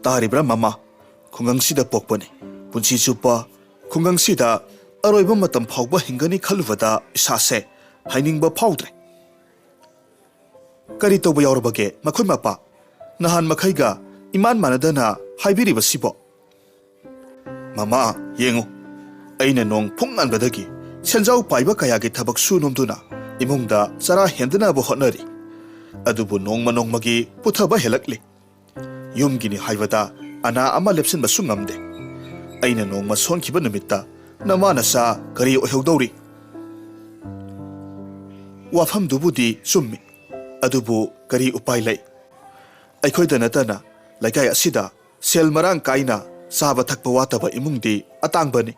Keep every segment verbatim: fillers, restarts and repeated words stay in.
ꯇꯥꯔꯤꯕ꯭ꯔꯥ ꯃꯃꯥ? ꯈꯨꯡꯒꯪꯁꯤꯗ ꯄꯣꯛꯄꯅꯤ꯫ ꯄꯨꯟꯁꯤ ꯆꯨꯞꯄ ꯈꯨꯡꯒꯪꯁꯤꯗ ꯑꯔꯣꯏꯕ ꯃꯇꯝ ꯐꯥꯎꯕ ꯍꯤꯡꯒꯅꯤ ꯈꯜꯂꯨꯕꯗ ꯏꯁꯥꯁꯦ ꯍꯥꯏꯅꯤꯡꯕ ꯐꯥꯎꯗ꯭ꯔꯦ꯫ ꯀꯔꯤ ꯇꯧꯕ ꯌꯥꯎꯔꯕꯒꯦ ꯃꯈꯣꯏ ꯃꯄꯥ? ꯅꯍꯥꯟ ꯃꯈꯩꯒ ꯏꯃꯥꯟ ꯃꯥꯟꯅꯗꯅ ꯍꯥꯏꯕꯤꯔꯤꯕꯁꯤꯕꯣ? ꯃꯃꯥ, ꯌꯦꯡꯉꯨ, ꯑꯩꯅ ꯅꯣꯡ ꯐꯨꯡ ꯉꯥꯟꯕꯗꯒꯤ ꯁꯦꯟꯖꯥꯎ ꯄꯥꯏꯕ ꯀꯌꯥꯒꯤ ꯊꯕꯛ ꯁꯨ ꯅꯣꯝꯗꯨꯅ ꯏꯃꯨꯡꯗ ꯆꯔꯥ ꯍꯦꯟꯗꯅꯕ ꯍꯣꯠꯅꯔꯤ꯫ ꯑꯗꯨꯕꯨ ꯅꯣꯡꯃ ꯅꯣꯡꯃꯒꯤ ꯄꯨꯊꯕ ꯍꯦꯜꯂꯛꯂꯤ꯫ ꯌꯨꯝꯒꯤꯅꯤ ꯍꯥꯏꯕꯗ ꯑꯅꯥ ꯑꯃ ꯂꯦꯞꯁꯤꯟꯕꯁꯨ ꯉꯝꯗꯦ꯫ ꯑꯩꯅ ꯅꯣꯡꯃ ꯁꯣꯟꯈꯤꯕ ꯅꯨꯃꯤꯠꯇ ꯅꯃꯥ ꯅꯆꯥ ꯀꯔꯤ ꯑꯣꯏꯍꯧꯗꯧꯔꯤ? ꯋꯥꯐꯝꯗꯨꯕꯨꯗꯤ ꯆꯨꯝꯃꯤ꯫ ꯑꯗꯨꯕꯨ ꯀꯔꯤ ꯎꯄꯥꯏ ꯂꯩ? ꯑꯩꯈꯣꯏꯗ ꯅꯠꯇꯅ ꯂꯩꯀꯥꯏ ꯑꯁꯤꯗ ꯁꯦꯜ ꯃꯔꯥꯡ ꯀꯥꯏꯅ ꯆꯥꯕ ꯊꯛꯄ ꯋꯥꯠꯇꯕ ꯏꯃꯨꯡꯗꯤ ꯑꯇꯥꯡꯕꯅꯤ꯫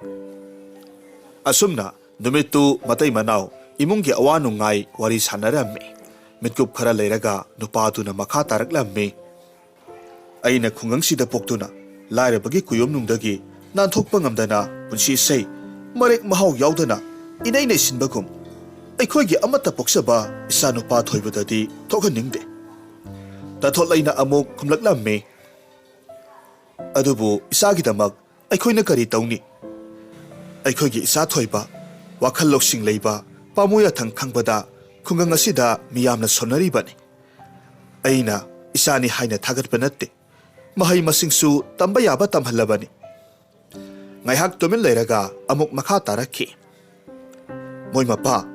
ꯑꯁꯨꯝꯅ ꯅꯨꯃꯤꯠꯇꯨ ꯃꯇꯩ ꯃꯅꯥꯎ ꯏꯃꯨꯡꯒꯤ ꯑꯋꯥ ꯅꯨꯡꯉꯥꯏ ꯋꯥꯔꯤ ꯁꯥꯟꯅꯔꯝꯃꯤ꯫ ꯃꯤꯠꯀꯨꯞ ꯈꯔ ꯂꯩꯔꯒ ꯅꯨꯄꯥꯗꯨꯅ ꯃꯈꯥ ꯇꯥꯔꯛꯂꯝꯃꯤ꯫ ꯑꯩꯅ ꯈꯨꯡꯒꯪꯁꯤꯗ ꯄꯣꯛꯇꯨꯅ ꯂꯥꯏꯔꯕꯒꯤ ꯀꯨꯌꯣꯝꯅꯨꯡꯗꯒꯤ ꯅꯥꯟꯊꯣꯛꯄ ꯉꯝꯗꯅ ꯄꯨꯟꯁꯤ ꯏꯁꯩ ꯃꯔꯦꯛ ꯃꯍꯥꯎ ꯌꯥꯎꯗꯅ ꯏꯅꯩ ꯅꯩꯁꯤꯟꯕꯒꯨꯝ ꯑꯩꯈꯣꯏꯒꯤ ꯑꯃꯠꯇ ꯄꯣꯛꯆꯕ ꯏꯆꯥꯅꯨꯄꯥ ꯊꯣꯏꯕꯗꯗꯤ ꯊꯣꯛꯍꯟꯅꯤꯡꯗꯦ꯫ ꯇꯥꯊꯣꯠꯂꯩꯅ ꯑꯃꯨꯛ ꯈꯨꯝꯂꯛꯂꯝꯃꯤ꯫ ꯑꯗꯨꯕꯨ ꯏꯆꯥꯒꯤꯗꯃꯛ ꯑꯩꯈꯣꯏꯅ ꯀꯔꯤ ꯇꯧꯅꯤ? ꯑꯩꯈꯣꯏꯒꯤ ꯏꯆꯥ ꯊꯣꯏꯕ, ꯋꯥꯈꯜ ꯂꯧꯁꯤꯡ ꯂꯩꯕ, ꯄꯥꯝꯃꯨ ꯌꯥꯊꯪ ꯈꯪꯕꯗ ꯈꯨꯡꯒꯪ ꯑꯁꯤꯗ ꯃꯤꯌꯥꯝꯅ ꯁꯣꯟꯅꯔꯤꯕꯅꯤ꯫ ꯑꯩꯅ ꯏꯆꯥꯅꯤ ꯍꯥꯏꯅ ꯊꯥꯒꯠꯄ ꯅꯠꯇꯦ꯫ ꯃꯍꯩ ꯃꯁꯤꯡꯁꯨ ꯇꯝꯕ ꯌꯥꯕ ꯇꯝꯍꯜꯂꯕꯅꯤ꯫ ꯉꯥꯏꯍꯥꯛ ꯇꯨꯃꯤꯟ ꯂꯩꯔꯒ ꯑꯃꯨꯛ ꯃꯈꯥ ꯇꯥꯔꯛꯈꯤ꯫ ꯃꯣꯏ ꯃꯄꯥ,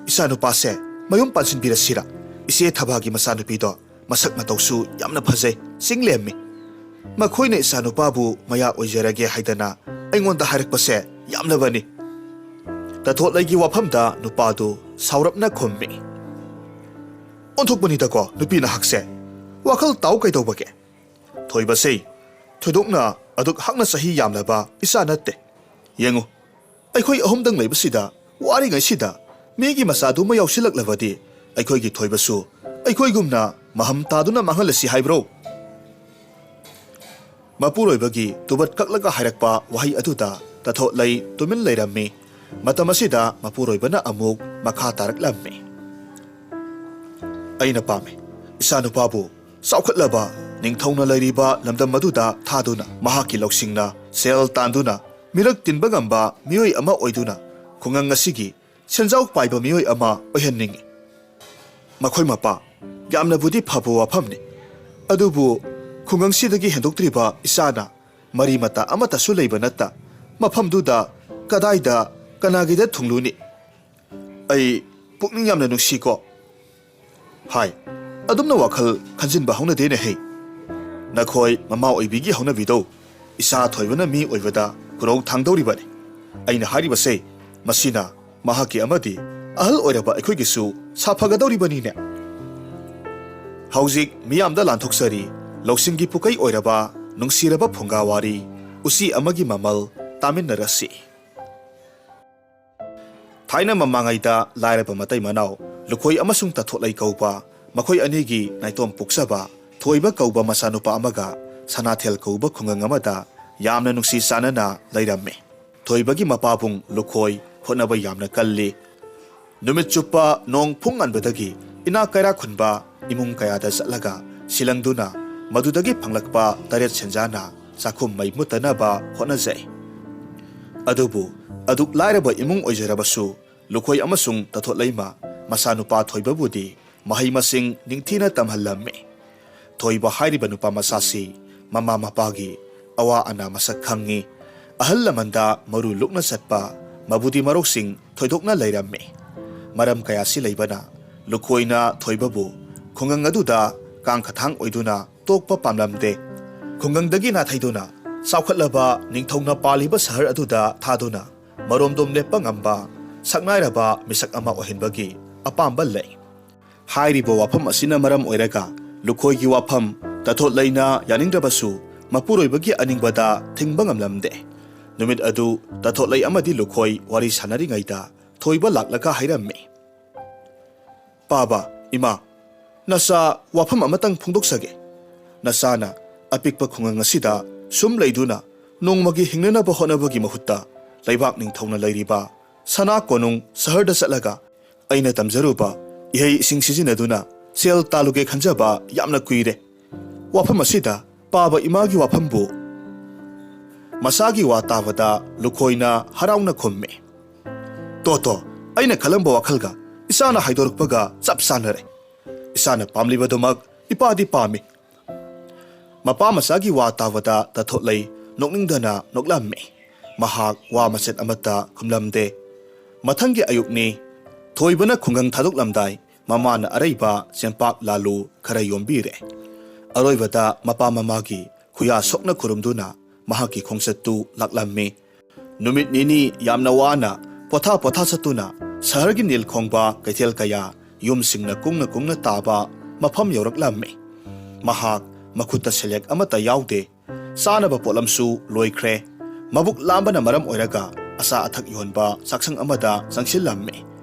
ꯏꯆꯥꯅꯨꯄꯥꯁꯦ ꯃꯌꯨꯝ ꯄꯥꯟꯁꯤꯟꯕꯤꯔꯁꯤꯔ? ꯏꯆꯦ ꯊꯕꯥꯒꯤ ꯃꯆꯥꯅꯨꯄꯤꯗꯣ ꯃꯁꯛ ꯃꯇꯧꯁꯨ ꯌꯥꯝꯅ ꯐꯖꯩ, ꯆꯤꯡ ꯂꯦꯝꯃꯤ꯫ ꯃꯈꯣꯏꯅ ꯏꯆꯥꯅꯨꯄꯥꯕꯨ ꯃꯌꯥ ꯑꯣꯏꯖꯔꯒꯦ ꯍꯥꯏꯗꯅ ꯑꯩꯉꯣꯟꯗ ꯍꯥꯏꯔꯛꯄꯁꯦ ꯌꯥꯝꯂꯕꯅꯤ꯫ ꯇꯥꯊꯣꯠꯂꯩꯒꯤ ꯋꯥꯐꯝꯗ ꯅꯨꯄꯥꯗꯨ ꯁꯥꯎꯔꯞꯅ ꯈꯨꯝꯃꯤ꯫ ꯑꯣꯟꯊꯣꯛꯄꯅꯤꯗꯀꯣ ꯅꯨꯄꯤ ꯅꯍꯥꯛꯁꯦ꯫ ꯋꯥꯈꯜ ꯇꯥꯎ ꯀꯩꯗꯧꯕꯒꯦ? ꯊꯣꯏꯕꯁꯦ ꯊꯣꯏꯗꯣꯛꯅ ꯑꯗꯨꯛ ꯍꯥꯛꯅ ꯆꯍꯤ ꯌꯥꯝꯂꯕ ꯏꯆꯥ ꯅꯠꯇꯦ꯫ ꯌꯦꯡꯉꯨ, ꯑꯩꯈꯣꯏ ꯑꯍꯨꯝꯗꯪ ꯂꯩꯕꯁꯤꯗ ꯋꯥꯔꯤꯉꯩꯁꯤꯗ ꯃꯤꯒꯤ ꯃꯆꯥꯗꯨꯃ ꯌꯥꯎꯁꯤꯜꯂꯛꯂꯕꯗꯤ ꯑꯩꯈꯣꯏꯒꯤ ꯊꯣꯏꯕꯁꯨ ꯑꯩꯈꯣꯏꯒꯨꯝꯅ ꯃꯍꯝ ꯇꯥꯗꯨꯅ ꯃꯥꯡꯍꯜꯂꯁꯤ ꯍꯥꯏꯕ꯭ꯔꯣ? ꯃꯄꯨꯔꯣꯏꯕꯒꯤ ꯇꯨꯕꯠ ꯀꯛꯂꯒ ꯍꯥꯏꯔꯛꯄ ꯋꯥꯍꯩ ꯑꯗꯨꯗ ꯇꯥꯊꯣꯠꯂꯩ ꯇꯨꯃꯤꯟ ꯂꯩꯔꯝꯃꯤ꯫ ꯃꯇꯝ ꯑꯁꯤꯗ ꯃꯄꯨꯔꯣꯏꯕꯅ ꯑꯃꯨꯛ ꯃꯈꯥ ꯇꯥꯔꯛꯂꯝꯃꯤ꯫ ꯑꯩꯅ ꯄꯥꯝꯃꯤ, ꯏꯆꯥꯅꯨꯄꯥꯕꯨ ꯆꯥꯎꯈꯠꯂꯕ ꯅꯤꯡꯊꯧꯅ ꯂꯩꯔꯤꯕ ꯂꯝꯗꯝ ꯑꯗꯨꯗ ꯊꯥꯗꯨꯅ ꯃꯍꯥꯛꯀꯤ ꯂꯧꯁꯤꯡꯅ ꯁꯦꯜ ꯇꯥꯟꯗꯨꯅ ꯃꯤꯔꯛ ꯇꯤꯟꯕ ꯉꯝꯕ ꯃꯤꯑꯣꯏ ꯑꯃ ꯑꯣꯏꯗꯨꯅ ꯈꯨꯡꯒꯪ ꯑꯁꯤꯒꯤ ꯁꯦꯟꯖꯥꯎ ꯄꯥꯏꯕ ꯃꯤꯑꯣꯏ ꯑꯃ ꯑꯣꯏꯍꯟꯅꯤꯡꯏ꯫ ꯃꯈꯣꯏ ꯃꯄꯥ, ꯌꯥꯝꯅꯕꯨꯗꯤ ꯐꯕ ꯋꯥꯐꯝꯅꯤ, ꯑꯗꯨꯕꯨ ꯈꯨꯡꯒꯪꯁꯤꯗꯒꯤ ꯍꯦꯟꯗꯣꯛꯇ꯭ꯔꯤꯕ ꯏꯆꯥꯅ ꯃꯔꯤ ꯃꯇꯥ ꯑꯃꯠꯇꯁꯨ ꯂꯩꯕ ꯅꯠꯇ, ꯃꯐꯝꯗꯨꯗ ꯀꯗꯥꯏꯗ ꯀꯅꯥꯒꯤꯗ ꯊꯨꯡꯂꯨꯅꯤ? ꯑꯩ ꯄꯨꯛꯅꯤꯡ ꯌꯥꯝꯅ ꯅꯨꯡꯁꯤꯀꯣ꯫ ꯍꯥꯏ꯫ ꯑꯗꯨꯝꯅ ꯋꯥꯈꯜ ꯈꯟꯖꯤꯟꯕ ꯍꯧꯅꯗꯦꯅꯦ ꯍꯦ꯫ ꯅꯈꯣꯏ ꯃꯃꯥ ꯑꯣꯏꯕꯤꯒꯤ ꯍꯧꯅꯕꯤꯗꯣ ꯏꯆꯥ ꯊꯣꯏꯕꯅ ꯃꯤ ꯑꯣꯏꯕꯗ ꯈꯨꯔꯧ ꯊꯥꯡꯗꯧꯔꯤꯕꯅꯤ꯫ ꯑꯩꯅ ꯍꯥꯏꯔꯤꯕꯁꯦ, ꯃꯁꯤꯅ ꯃꯍꯥꯛꯀꯤ ꯑꯃꯗꯤ ꯑꯍꯜ ꯑꯣꯏꯔꯕ ꯑꯩꯈꯣꯏꯒꯤꯁꯨ ꯁꯥꯐꯒꯗꯧꯔꯤꯕꯅꯤꯅꯦ꯫ ꯍꯧꯖꯤꯛ ꯃꯤꯌꯥꯝꯗ ꯂꯥꯟꯊꯣꯛꯆꯔꯤ, ꯂꯧꯁꯤꯡꯒꯤ ꯄꯨꯀꯩ ꯑꯣꯏꯔꯕ ꯅꯨꯡꯁꯤꯔꯕ ꯐꯨꯡꯒꯥ ꯋꯥꯔꯤ, ꯎꯆꯤ ꯑꯃꯒꯤ ꯃꯃꯜ, ꯇꯥꯃꯤꯟꯅꯔꯁꯤ꯫ ꯊꯥꯏꯅ ꯃꯃꯥꯡꯉꯩꯗ ꯂꯥꯏꯔꯕ ꯃꯇꯩ ꯃꯅꯥꯎ ꯂꯨꯈꯣꯏ ꯑꯃꯁꯨꯡ ꯇꯊꯣꯠꯂꯩ ꯀꯧꯕ ꯃꯈꯣꯏ ꯑꯅꯤꯒꯤ ꯅꯥꯏꯇꯣꯝ ꯄꯣꯛꯆꯕ ꯊꯣꯏꯕ ꯀꯧꯕ ꯃꯆꯥꯅꯨꯄꯥ ꯑꯃꯒ ꯁꯅꯥꯊꯦꯜ ꯀꯧꯕ ꯈꯨꯡꯒꯪ ꯑꯃꯗ ꯌꯥꯝꯅ ꯅꯨꯡꯁꯤ ꯆꯥꯟꯅꯅ ꯂꯩꯔꯝꯃꯤ꯫ ꯊꯣꯏꯕꯒꯤ ꯃꯄꯥꯕꯨꯡ ꯂꯨꯈꯣꯏ ꯍꯣꯠꯅꯕ ꯌꯥꯝꯅ ꯀꯜꯂꯤ꯫ ꯅꯨꯃꯤꯠ ꯆꯨꯞꯄ ꯅꯣꯡ ꯐꯨꯡ ꯉꯟꯕꯗꯒꯤ ꯏꯅꯥꯛ ꯀꯩꯔꯥꯛ ꯈꯨꯟꯕ ꯏꯃꯨꯡ ꯀꯌꯥꯗ ꯆꯠꯂꯒ ꯁꯤꯂꯪꯗꯨꯅ ꯃꯗꯨꯗꯒꯤ ꯐꯪꯂꯛꯄ ꯇꯔꯦꯠ ꯁꯦꯟꯖꯥꯅ ꯆꯥꯛꯈꯨꯝ ꯃꯩ ꯃꯨꯠꯇꯅꯕ ꯍꯣꯠꯅꯖꯩ꯫ ꯑꯗꯨꯕꯨ ꯑꯗꯨꯛ ꯂꯥꯏꯔꯕ ꯏꯃꯨꯡ ꯑꯣꯏꯖꯔꯕꯁꯨ ꯂꯨꯈꯣꯏ ꯑꯃꯁꯨꯡ ꯇꯊꯣꯠꯂꯩꯃ ꯃꯆꯥꯅꯨꯄꯥ ꯊꯣꯏꯕꯕꯨꯗꯤ ꯃꯍꯩ ꯃꯁꯤꯡ ꯅꯤꯡꯊꯤꯅ ꯇꯝꯍꯜꯂꯝꯃꯤ꯫ ꯊꯣꯏꯕ ꯍꯥꯏꯔꯤꯕ ꯅꯨꯄꯥ ꯃꯆꯥꯁꯤ ꯃꯃꯥ ꯃꯄꯥꯒꯤ ꯑꯋꯥ ꯑꯅꯥ ꯃꯁꯛ ꯈꯪꯉꯤ꯫ ꯑꯍꯜ ꯂꯃꯟꯗ ꯃꯔꯨ ꯂꯨꯛꯅ ꯆꯠꯄ ꯃꯕꯨꯗꯤ ꯃꯔꯧꯁꯤꯡ ꯊꯣꯏꯗꯣꯛꯅ ꯂꯩꯔꯝꯃꯤ꯫ ꯃꯔꯝ ꯀꯌꯥꯁꯤ ꯂꯩꯕꯅ ꯂꯨꯈꯣꯏꯅ ꯊꯣꯏꯕꯕꯨ ꯈꯨꯡꯒꯪ ꯑꯗꯨꯗ ꯀꯥꯡꯈꯊꯥꯡ ꯑꯣꯏꯗꯨꯅ ꯇꯣꯛꯄ ꯄꯥꯝꯂꯝꯗꯦ꯫ ꯈꯨꯡꯒꯪꯗꯒꯤ ꯅꯥꯊꯩꯗꯨꯅ ꯆꯥꯎꯈꯠꯂꯕ ꯅꯤꯡꯊꯧꯅ ꯄꯥꯜꯂꯤꯕ ꯁꯍꯔ ꯑꯗꯨꯗ ꯊꯥꯗꯨꯅ ꯃꯔꯣꯝꯗꯣꯝ ꯂꯦꯞꯄ ꯉꯝꯕ ꯁꯛꯅꯥꯏꯔꯕ ꯃꯤꯁꯛ ꯑꯃ ꯑꯣꯏꯍꯟꯕꯒꯤ ꯑꯄꯥꯝꯕ ꯂꯩ꯫ ꯍꯥꯏꯔꯤꯕ ꯋꯥꯐꯝ ꯑꯁꯤꯅ ꯃꯔꯝ ꯑꯣꯏꯔꯒ ꯂꯨꯈꯣꯏꯒꯤ ꯋꯥꯐꯝ ꯇꯊꯣꯠꯂꯩꯅ ꯌꯥꯅꯤꯡꯗ꯭ꯔꯕꯁꯨ ꯃꯄꯨꯔꯣꯏꯕꯒꯤ ꯑꯅꯤꯡꯕꯗ ꯊꯤꯡꯕ ꯉꯝꯂꯝꯗꯦ꯫ ꯅꯨꯃꯤꯠ ꯑꯗꯨ ꯇꯊꯣꯠꯂꯩ ꯑꯃꯗꯤ ꯂꯨꯈꯣꯏ ꯋꯥꯔꯤ ꯁꯥꯟꯅꯔꯤꯉꯩꯗ ꯊꯣꯏꯕ ꯂꯥꯛꯂꯒ ꯍꯥꯏꯔꯝꯃꯤ꯫ ꯄꯥꯕ, ꯏꯃꯥ, ꯅꯆꯥ ꯋꯥꯐꯝ ꯑꯃꯇꯪ ꯐꯣꯡꯗꯣꯛꯆꯒꯦ꯫ ꯅꯆꯥꯅ ꯑꯄꯤꯛꯄ ꯈꯨꯡꯒꯪ ꯑꯁꯤꯗ ꯁꯨꯝ ꯂꯩꯗꯨꯅ ꯅꯣꯡꯃꯒꯤ ꯍꯤꯡꯅꯅꯕ ꯍꯣꯠꯅꯕꯒꯤ ꯃꯍꯨꯠꯇ ꯂꯩꯕꯥꯛ ꯅꯤꯡꯊꯧꯅ ꯂꯩꯔꯤꯕ ꯁꯅꯥ ꯀꯣꯅꯨꯡ ꯁꯍꯔꯗ ꯆꯠꯂꯒ ꯑꯩꯅ ꯇꯝꯖꯔꯨꯕ ꯏꯍꯩ ꯏꯁꯤꯡ ꯁꯤꯖꯤꯟꯅꯗꯨꯅ ꯁꯦꯜ ꯇꯥꯜꯂꯨꯒꯦ ꯈꯟꯖꯕ ꯌꯥꯝꯅ ꯀꯨꯏꯔꯦ꯫ ꯋꯥꯐꯝ ꯑꯁꯤꯗ ꯄꯥꯕ ꯏꯃꯥꯒꯤ ꯋꯥꯐꯝꯕꯨ ꯃꯆꯥꯒꯤ ꯋꯥ ꯇꯥꯕꯗ ꯂꯨꯈꯣꯏꯅ ꯍꯔꯥꯎꯅ ꯈꯨꯝꯃꯤ꯫ "ꯇꯣ ꯇꯣ, ꯑꯩꯅ ꯈꯜꯂꯝꯕ ꯋꯥꯈꯜꯒ ꯏꯆꯥꯅ ꯍꯥꯏꯗꯣꯔꯛꯄꯒ ꯆꯞ ꯆꯥꯟꯅꯔꯦ꯫ ꯏꯆꯥꯅ ꯄꯥꯝꯂꯤꯕꯗꯨꯃꯛ ꯏꯄꯥꯗꯤ ꯄꯥꯝꯃꯤ꯫" ꯃꯄꯥ ꯃꯆꯥꯒꯤ ꯋꯥ ꯇꯥꯕꯗ ꯇꯥꯊꯣꯠꯂꯩ ꯅꯣꯛꯅꯤꯡꯗꯅ ꯅꯣꯛꯂꯝꯃꯤ꯫ ꯃꯍꯥꯛ ꯋꯥ ꯃꯆꯦꯠ ꯑꯃꯠꯇ ꯈꯨꯝꯂꯝꯗꯦ꯫ ꯃꯊꯪꯒꯤ ꯑꯌꯨꯛꯅꯤ꯫ ꯊꯣꯏꯕꯅ ꯈꯨꯡꯒꯪ ꯊꯥꯗꯣꯛꯂꯝꯗꯥꯏ ꯃꯃꯥꯅ ꯑꯔꯩꯕ ꯆꯦꯡꯄꯥꯛ ꯂꯥꯂꯨ ꯈꯔ ꯌꯣꯝꯕꯤꯔꯦ꯫ ꯑꯔꯣꯏꯕꯗ ꯃꯄꯥ ꯃꯃꯥꯒꯤ ꯈꯨꯌꯥ ꯁꯣꯛꯅ ꯈꯨꯔꯨꯝꯗꯨꯅ ꯃꯍꯥꯛꯀꯤ ꯈꯣꯡꯆꯠꯇꯨ ꯂꯥꯛꯂꯝꯃꯤ꯫ ꯅꯨꯃꯤꯠ ꯅꯤꯅꯤ ꯌꯥꯝꯅ ꯋꯥꯅ ꯄꯣꯊꯥ ꯄꯣꯊꯥ ꯆꯠꯇꯨꯅ ꯁꯍꯔꯒꯤ ꯅꯤꯜ ꯈꯣꯡꯕ ꯀꯩꯊꯦꯜ ꯀꯌꯥ, ꯌꯨꯝꯁꯤꯡꯅ ꯀꯨꯡꯅ ꯀꯨꯡꯅ ꯇꯥꯕ ꯃꯐꯝ ꯌꯧꯔꯛꯂꯝꯃꯤ꯫ ꯃꯍꯥꯛ ꯃꯈꯨꯠꯇ ꯁꯦꯜꯌꯦꯛ ꯑꯃꯠꯇ ꯌꯥꯎꯗꯦ꯫ ꯆꯥꯅꯕ ꯄꯣꯠꯂꯝꯁꯨ ꯂꯣꯏꯈ꯭ꯔꯦ꯫ ꯃꯕꯨꯛ ꯂꯥꯝꯕꯅ ꯃꯔꯝ ꯑꯣꯏꯔꯒ ꯑꯆꯥ ꯑꯊꯛ ꯌꯣꯟꯕ ꯆꯥꯛꯁꯪ ꯑꯃꯗ ꯆꯪꯁꯤꯜꯂꯝꯃꯤ꯫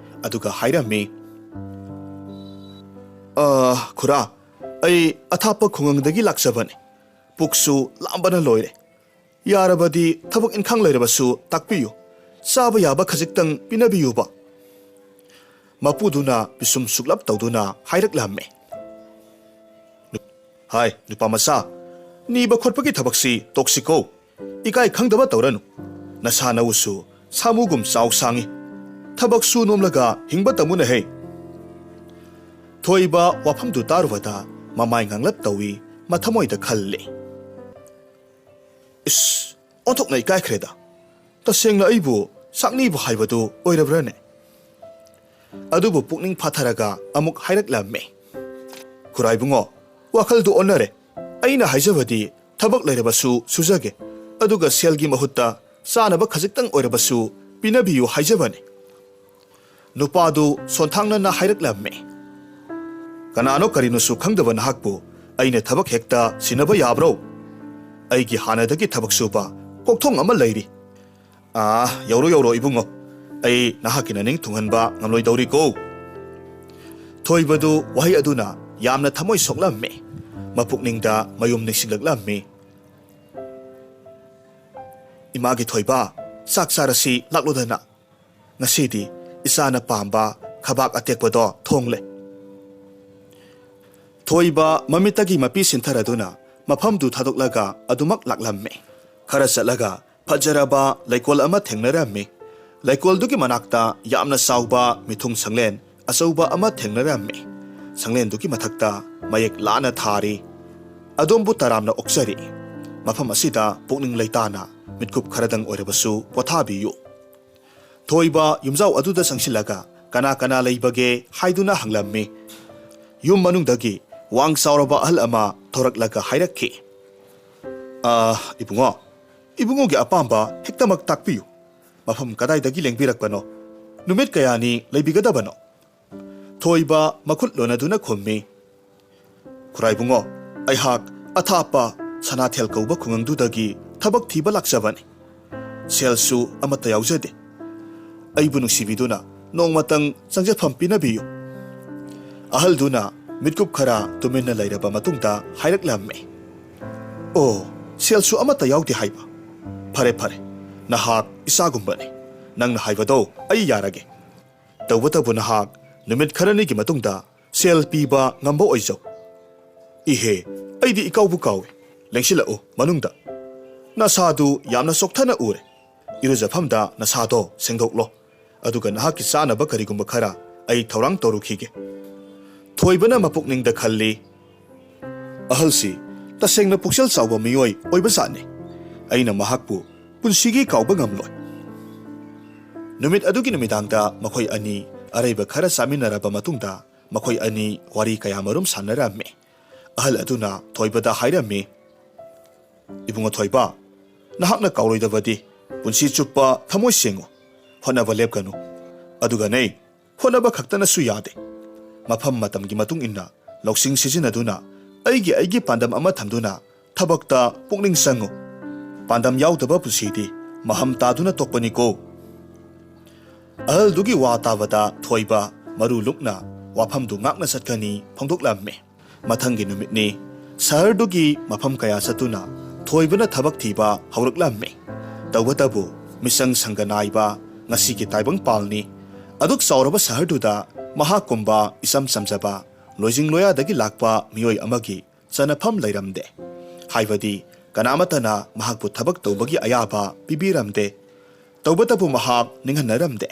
ꯑꯗꯨꯒ ꯍꯥꯏꯔꯝꯃꯤ, "ꯑ, ꯈꯨꯔꯥ, ꯑꯩ ꯑꯊꯥꯞꯄ ꯈꯨꯡꯒꯪꯗꯒꯤ ꯂꯥꯛꯆꯕꯅꯤ꯫ ꯄꯨꯛꯁꯨ ꯂꯥꯝꯕꯅ ꯂꯣꯏꯔꯦ꯫ ꯌꯥꯔꯕꯗꯤ ꯊꯕꯛ ꯏꯟꯈꯥꯡ ꯂꯩꯔꯕꯁꯨ ꯇꯥꯛꯄꯤꯌꯨ꯫ ꯆꯥꯕ ꯌꯥꯕ ꯈꯖꯤꯛꯇꯪ ꯄꯤꯅꯕꯤꯌꯨꯕ꯫" ꯃꯄꯨꯗꯨꯅ ꯄꯤꯁꯨꯝ ꯁꯨꯛꯂꯞ ꯇꯧꯗꯨꯅ ꯍꯥꯏꯔꯛꯂꯝꯃꯤ, "ꯍꯥꯏ, ꯅꯨꯄꯥ ꯃꯆꯥ, ꯅꯤꯕ ꯈꯣꯠꯄꯒꯤ ꯊꯕꯛꯁꯤ ꯇꯣꯛꯁꯤꯀꯣ꯫ ꯏꯀꯥꯏ ꯈꯪꯗꯕ ꯇꯧꯔꯅꯨ꯫ ꯅꯁꯥ ꯅꯎꯁꯨ ꯁꯥꯃꯨꯒꯨꯝ ꯆꯥꯎ ꯁꯥꯡꯉꯤ꯫ ꯊꯕꯛ ꯁꯨ ꯅꯣꯝꯂꯒ ꯍꯤꯡꯕ ꯇꯝꯃꯨꯅꯦꯍꯦ꯫" ꯊꯣꯏꯕ ꯋꯥꯐꯝꯗꯨ ꯇꯥꯔꯨꯕꯗ ꯃꯃꯥꯏ ꯉꯥꯡꯂꯞ ꯇꯧꯏ, ꯃꯊꯃꯣꯏꯗ ꯈꯜꯂꯤ, "ꯏꯁ, ꯑꯣꯟꯊꯣꯛꯅ ꯏꯀꯥꯏꯈ꯭ꯔꯦꯗ꯫ ꯇꯁꯦꯡꯅ ꯑꯩꯕꯨ ꯆꯥꯛꯅꯤꯕ ꯍꯥꯏꯕꯗꯨ ꯑꯣꯏꯔꯕ꯭ꯔꯥꯅꯦ?" ꯑꯗꯨꯕꯨ ꯄꯨꯛꯅꯤꯡ ꯐꯥꯊꯔꯒ ꯑꯃꯨꯛ ꯍꯥꯏꯔꯛꯂꯝꯃꯤ, "ꯈꯨꯔꯥꯏꯕꯨꯡꯉꯣ, ꯋꯥꯈꯜꯗꯨ ꯑꯣꯟꯅꯔꯦ꯫ ꯑꯩꯅ ꯍꯥꯏꯖꯕꯗꯤ ꯊꯕꯛ ꯂꯩꯔꯕꯁꯨ ꯁꯨꯖꯒꯦ, ꯑꯗꯨꯒ ꯁꯦꯜꯒꯤ ꯃꯍꯨꯠꯇ ꯆꯥꯅꯕ ꯈꯖꯤꯛꯇꯪ ꯑꯣꯏꯔꯕꯁꯨ ꯄꯤꯅꯕꯤꯌꯨ ꯍꯥꯏꯖꯕꯅꯤ꯫" ꯅꯨꯄꯥꯗꯨ ꯁꯣꯟꯊꯥꯡꯅꯅ ꯍꯥꯏꯔꯛꯂꯝꯃꯤ, "ꯀꯅꯥꯅꯣ ꯀꯔꯤꯅꯣꯁꯨ ꯈꯪꯗꯕ ꯅꯍꯥꯛꯄꯨ ꯑꯩꯅ ꯊꯕꯛ ꯍꯦꯛꯇ ꯁꯤꯟꯅꯕ ꯌꯥꯕ꯭ꯔꯣ? ꯑꯩꯒꯤ ꯍꯥꯟꯅꯗꯒꯤ ꯊꯕꯛ ꯁꯨꯕ ꯀꯣꯛꯊꯣꯡ ꯑꯃ ꯂꯩꯔꯤ꯫" "ꯑꯥ, ꯌꯧꯔꯣ, ꯌꯧꯔꯣ, ꯏꯕꯨꯡꯉꯣ꯫ ꯑꯩ ꯅꯍꯥꯛꯀꯤ ꯅꯅꯤꯡ ꯊꯨꯡꯍꯟꯕ ꯉꯝꯂꯣꯏꯗꯧꯔꯤꯀꯣ꯫" ꯊꯣꯏꯕꯗꯨ ꯋꯥꯍꯩ ꯑꯗꯨꯅ ꯌꯥꯝꯅ ꯊꯃꯣꯏ ꯁꯣꯛꯂꯝꯃꯤ꯫ ꯃꯄꯨꯛꯅꯤꯡꯗ ꯃꯌꯨꯝ ꯅꯤꯡꯁꯤꯡꯂꯛꯂꯝꯃꯤ꯫ "ꯏꯃꯥꯒꯤ ꯊꯣꯏꯕ, ꯆꯥꯛ ꯆꯥꯔꯁꯤ ꯂꯥꯛꯂꯣꯗꯅ꯫ ꯉꯁꯤꯗꯤ ꯏꯆꯥꯅ ꯄꯥꯝꯕ ꯈꯕꯥꯛ ꯑꯇꯦꯛꯄꯗꯣ ꯊꯣꯡꯂꯦ꯫" ꯊꯣꯏꯕ ꯃꯃꯤꯠꯇꯒꯤ ꯃꯄꯤ ꯁꯤꯟꯊꯔꯗꯨꯅ ꯃꯐꯝꯗꯨ ꯊꯥꯗꯣꯛꯂꯒ ꯑꯗꯨꯃꯛ ꯂꯥꯛꯂꯝꯃꯤ꯫ ꯈꯔ ꯆꯠꯂꯒ ꯐꯖꯔꯕ ꯂꯩꯀꯣꯜ ꯑꯃ ꯊꯦꯡꯅꯔꯝꯃꯤ꯫ ꯂꯩꯀꯣꯜꯗꯨꯒꯤ ꯃꯅꯥꯛꯇ ꯌꯥꯝꯅ ꯆꯥꯎꯕ ꯃꯤꯊꯨꯡ ꯁꯪꯂꯦꯟ ꯑꯆꯧꯕ ꯑꯃ ꯊꯦꯡꯅꯔꯝꯃꯤ꯫ ꯁꯪꯂꯦꯟꯗꯨꯒꯤ ꯃꯊꯛꯇ ꯃꯌꯦꯛ ꯂꯥꯅ ꯊꯥꯔꯤ, "ꯑꯗꯣꯝꯕꯨ ꯇꯔꯥꯝꯅ ꯑꯣꯛꯆꯔꯤ꯫ ꯃꯐꯝ ꯑꯁꯤꯗ ꯄꯨꯛꯅꯤꯡ ꯂꯩꯇꯥꯅ ꯃꯤꯠꯀꯨꯞ ꯈꯔꯗꯪ ꯑꯣꯏꯔꯕꯁꯨ ꯄꯣꯊꯥꯕꯤꯌꯨ"꯫ ꯊꯣꯏꯕ ꯌꯨꯝꯖꯥꯎ ꯑꯗꯨꯗ ꯆꯪꯁꯤꯜꯂꯒ "ꯀꯅꯥ ꯀꯅꯥ ꯂꯩꯕꯒꯦ?" ꯍꯥꯏꯗꯨꯅ ꯍꯪꯂꯝꯃꯤ꯫ ꯌꯨꯝ ꯃꯅꯨꯡꯗꯒꯤ ꯋꯥꯡ ꯆꯥꯎꯔꯕ ꯑꯍꯜ ꯑꯃ ꯊꯣꯔꯛꯂꯒ ꯍꯥꯏꯔꯛꯈꯤ, "ꯑ, ꯏꯕꯨꯡꯉꯣ, ꯏꯕꯨꯡꯉꯣꯒꯤ ꯑꯄꯥꯝꯕ ꯍꯦꯛꯇꯃꯛ ꯇꯥꯛꯄꯤꯌꯨ꯫ ꯃꯐꯝ ꯀꯗꯥꯏꯗꯒꯤ ꯂꯦꯡꯕꯤꯔꯛꯄꯅꯣ? ꯅꯨꯃꯤꯠ ꯀꯌꯥꯅꯤ ꯂꯩꯕꯤꯒꯗꯕꯅꯣ?" ꯊꯣꯏꯕ ꯃꯈꯨꯠ ꯂꯣꯟꯅꯗꯨꯅ ꯈꯨꯝꯃꯤ, "ꯈꯨꯔꯥꯏꯕꯨꯡꯉꯣ, ꯑꯩꯍꯥꯛ ꯑꯊꯥꯞꯄ ꯁꯅꯥꯊꯦꯜ ꯀꯧꯕ ꯈꯨꯡꯒꯪꯗꯨꯗꯒꯤ ꯊꯕꯛ ꯊꯤꯕ ꯂꯥꯛꯆꯕꯅꯤ꯫ ꯁꯦꯜꯁꯨ ꯑꯃꯠꯇ ꯌꯥꯎꯖꯗꯦ꯫ ꯑꯩꯕꯨ ꯅꯨꯡꯁꯤꯕꯤꯗꯨꯅ ꯅꯣꯡꯃꯇꯪ ꯆꯪꯖꯐꯝ ꯄꯤꯅꯕꯤꯌꯨ"꯫ ꯑꯍꯜꯗꯨꯅ ꯃꯤꯠꯀꯨꯞ ꯈꯔ ꯇꯨꯃꯤꯟꯅ ꯂꯩꯔꯕ ꯃꯇꯨꯡꯗ ꯍꯥꯏꯔꯛꯂꯝꯃꯤ, "ꯑꯣ, ꯁꯦꯜꯁꯨ ꯑꯃꯠꯇ ꯌꯥꯎꯗꯦ ꯍꯥꯏꯕ? ꯐꯔꯦ, ꯐꯔꯦ, ꯅꯍꯥꯛ ꯏꯆꯥꯒꯨꯝꯕꯅꯤ꯫ ꯅꯪꯅ ꯍꯥꯏꯕꯗꯣ ꯑꯩ ꯌꯥꯔꯒꯦ꯫ ꯇꯧꯕꯇꯕꯨ ꯅꯍꯥꯛ ꯅꯨꯃꯤꯠ ꯈꯔꯅꯤꯒꯤ ꯃꯇꯨꯡꯗ ꯁꯦꯜ ꯄꯤꯕ ꯉꯝꯕ ꯑꯣꯏꯖꯧ"꯫ "ꯏꯍꯦ, ꯑꯩꯗꯤ ꯏꯀꯥꯎꯕꯨ ꯀꯥꯎꯏ꯫ ꯂꯦꯡꯁꯤꯜꯂꯛꯎ ꯃꯅꯨꯡꯗ꯫ ꯅꯁꯥꯗꯨ ꯌꯥꯝꯅ ꯆꯣꯛꯊꯅ ꯎꯔꯦ꯫ ꯏꯔꯨꯖꯐꯝꯗ ꯅꯁꯥꯗꯣ ꯁꯦꯡꯗꯣꯛꯂꯣ꯫ ꯑꯗꯨꯒ ꯅꯍꯥꯛꯀꯤ ꯆꯥꯅꯕ ꯀꯔꯤꯒꯨꯝꯕ ꯈꯔ ꯑꯩ ꯊꯧꯔꯥꯡ ꯇꯧꯔꯨꯈꯤꯒꯦ"꯫ ꯊꯣꯏꯕꯅ ꯃꯄꯨꯛꯅꯤꯡꯗ ꯈꯜꯂꯤ, "ꯑꯍꯜꯁꯤ ꯇꯁꯦꯡꯅ ꯄꯨꯛꯆꯦꯜ ꯆꯥꯎꯕ ꯃꯤꯑꯣꯏ ꯑꯣꯏꯕꯖꯥꯠꯅꯤ꯫ ꯑꯩꯅ ꯃꯍꯥꯛꯄꯨ ꯄꯨꯟꯁꯤꯒꯤ ꯀꯥꯎꯕ ꯉꯝꯂꯣꯏ"꯫ ꯅꯨꯃꯤꯠ ꯑꯗꯨꯒꯤ ꯅꯨꯃꯤꯗꯥꯡꯗ ꯃꯈꯣꯏ ꯑꯅꯤ ꯑꯔꯩꯕ ꯈꯔ ꯆꯥꯃꯤꯟꯅꯔꯕ ꯃꯇꯨꯡꯗ ꯃꯈꯣꯏ ꯑꯅꯤ ꯋꯥꯔꯤ ꯀꯌꯥꯃꯔꯨꯝ ꯁꯥꯟꯅꯔꯝꯃꯤ꯫ ꯑꯍꯜ ꯑꯗꯨꯅ ꯊꯣꯏꯕꯗ ꯍꯥꯏꯔꯝꯃꯤ, "ꯏꯕꯨꯡꯉꯣ ꯊꯣꯏꯕ, ꯅꯍꯥꯛꯅ ꯀꯥꯎꯔꯣꯏꯗꯕꯗꯤ ꯄꯨꯟꯁꯤ ꯆꯨꯞꯄ ꯊꯃꯣꯏ ꯁꯦꯡꯉꯨ, ꯍꯣꯠꯅꯕ ꯂꯦꯞꯀꯅꯨ꯫ ꯑꯗꯨꯒꯅꯦ, ꯍꯣꯠꯅꯕ ꯈꯛꯇꯅꯁꯨ ꯌꯥꯗꯦ꯫ ꯃꯐꯝ ꯃꯇꯝꯒꯤ ꯃꯇꯨꯡ ꯏꯟꯅ ꯂꯧꯁꯤꯡ ꯁꯤꯖꯤꯟꯅꯗꯨꯅ ꯑꯩꯒꯤ ꯑꯩꯒꯤ ꯄꯥꯟꯗꯝ ꯑꯃ ꯊꯝꯗꯨꯅ ꯊꯕꯛꯇ ꯄꯨꯛꯅꯤꯡ ꯆꯪꯉꯨ꯫ ꯄꯥꯟꯗꯝ ꯌꯥꯎꯗꯕ ꯄꯨꯟꯁꯤꯗꯤ ꯃꯍꯝ ꯇꯥꯗꯨꯅ ꯇꯣꯛꯄꯅꯤꯀꯣ"꯫ ꯑꯍꯜꯗꯨꯒꯤ ꯋꯥ ꯇꯥꯕꯗ ꯊꯣꯏꯕ ꯃꯔꯨ ꯂꯨꯛꯅ ꯋꯥꯐꯝꯗꯨ ꯉꯥꯛꯅ ꯆꯠꯀꯅꯤ ꯐꯣꯡꯗꯣꯛꯂꯝꯃꯤ꯫ ꯃꯊꯪꯒꯤ ꯅꯨꯃꯤꯠꯅꯤ꯫ ꯁꯍꯔꯗꯨꯒꯤ ꯃꯐꯝ ꯀꯌꯥ ꯆꯠꯇꯨꯅ ꯊꯣꯏꯕꯅ ꯊꯕꯛ ꯊꯤꯕ ꯍꯧꯔꯛꯂꯝꯃꯤ꯫ ꯇꯧꯕꯇꯕꯨ ꯃꯤꯆꯪ ꯁꯪꯒ ꯅꯥꯏꯕ ꯉꯁꯤꯒꯤ ꯇꯥꯏꯕꯪꯄꯥꯜꯅꯤ꯫ ꯑꯗꯨꯛ ꯆꯥꯎꯔꯕ ꯁꯍꯔꯗꯨꯗ ꯃꯍꯥꯛꯀꯨꯝꯕ ꯏꯆꯝ ꯆꯝꯖꯕ ꯂꯣꯏꯖꯤꯡ ꯂꯣꯌꯥꯗꯒꯤ ꯂꯥꯛꯄ ꯃꯤꯑꯣꯏ ꯑꯃꯒꯤ ꯆꯅꯐꯝ ꯂꯩꯔꯝꯗꯦ꯫ ꯍꯥꯏꯕꯗꯤ ꯀꯅꯥꯃꯠꯇꯅ ꯃꯍꯥꯛꯄꯨ ꯊꯕꯛ ꯇꯧꯕꯒꯤ ꯑꯌꯥꯕ ꯄꯤꯕꯤꯔꯝꯗꯦ꯫ ꯇꯧꯕꯇꯕꯨ ꯃꯍꯥꯛ ꯅꯤꯡꯍꯟꯅꯔꯝꯗꯦ꯫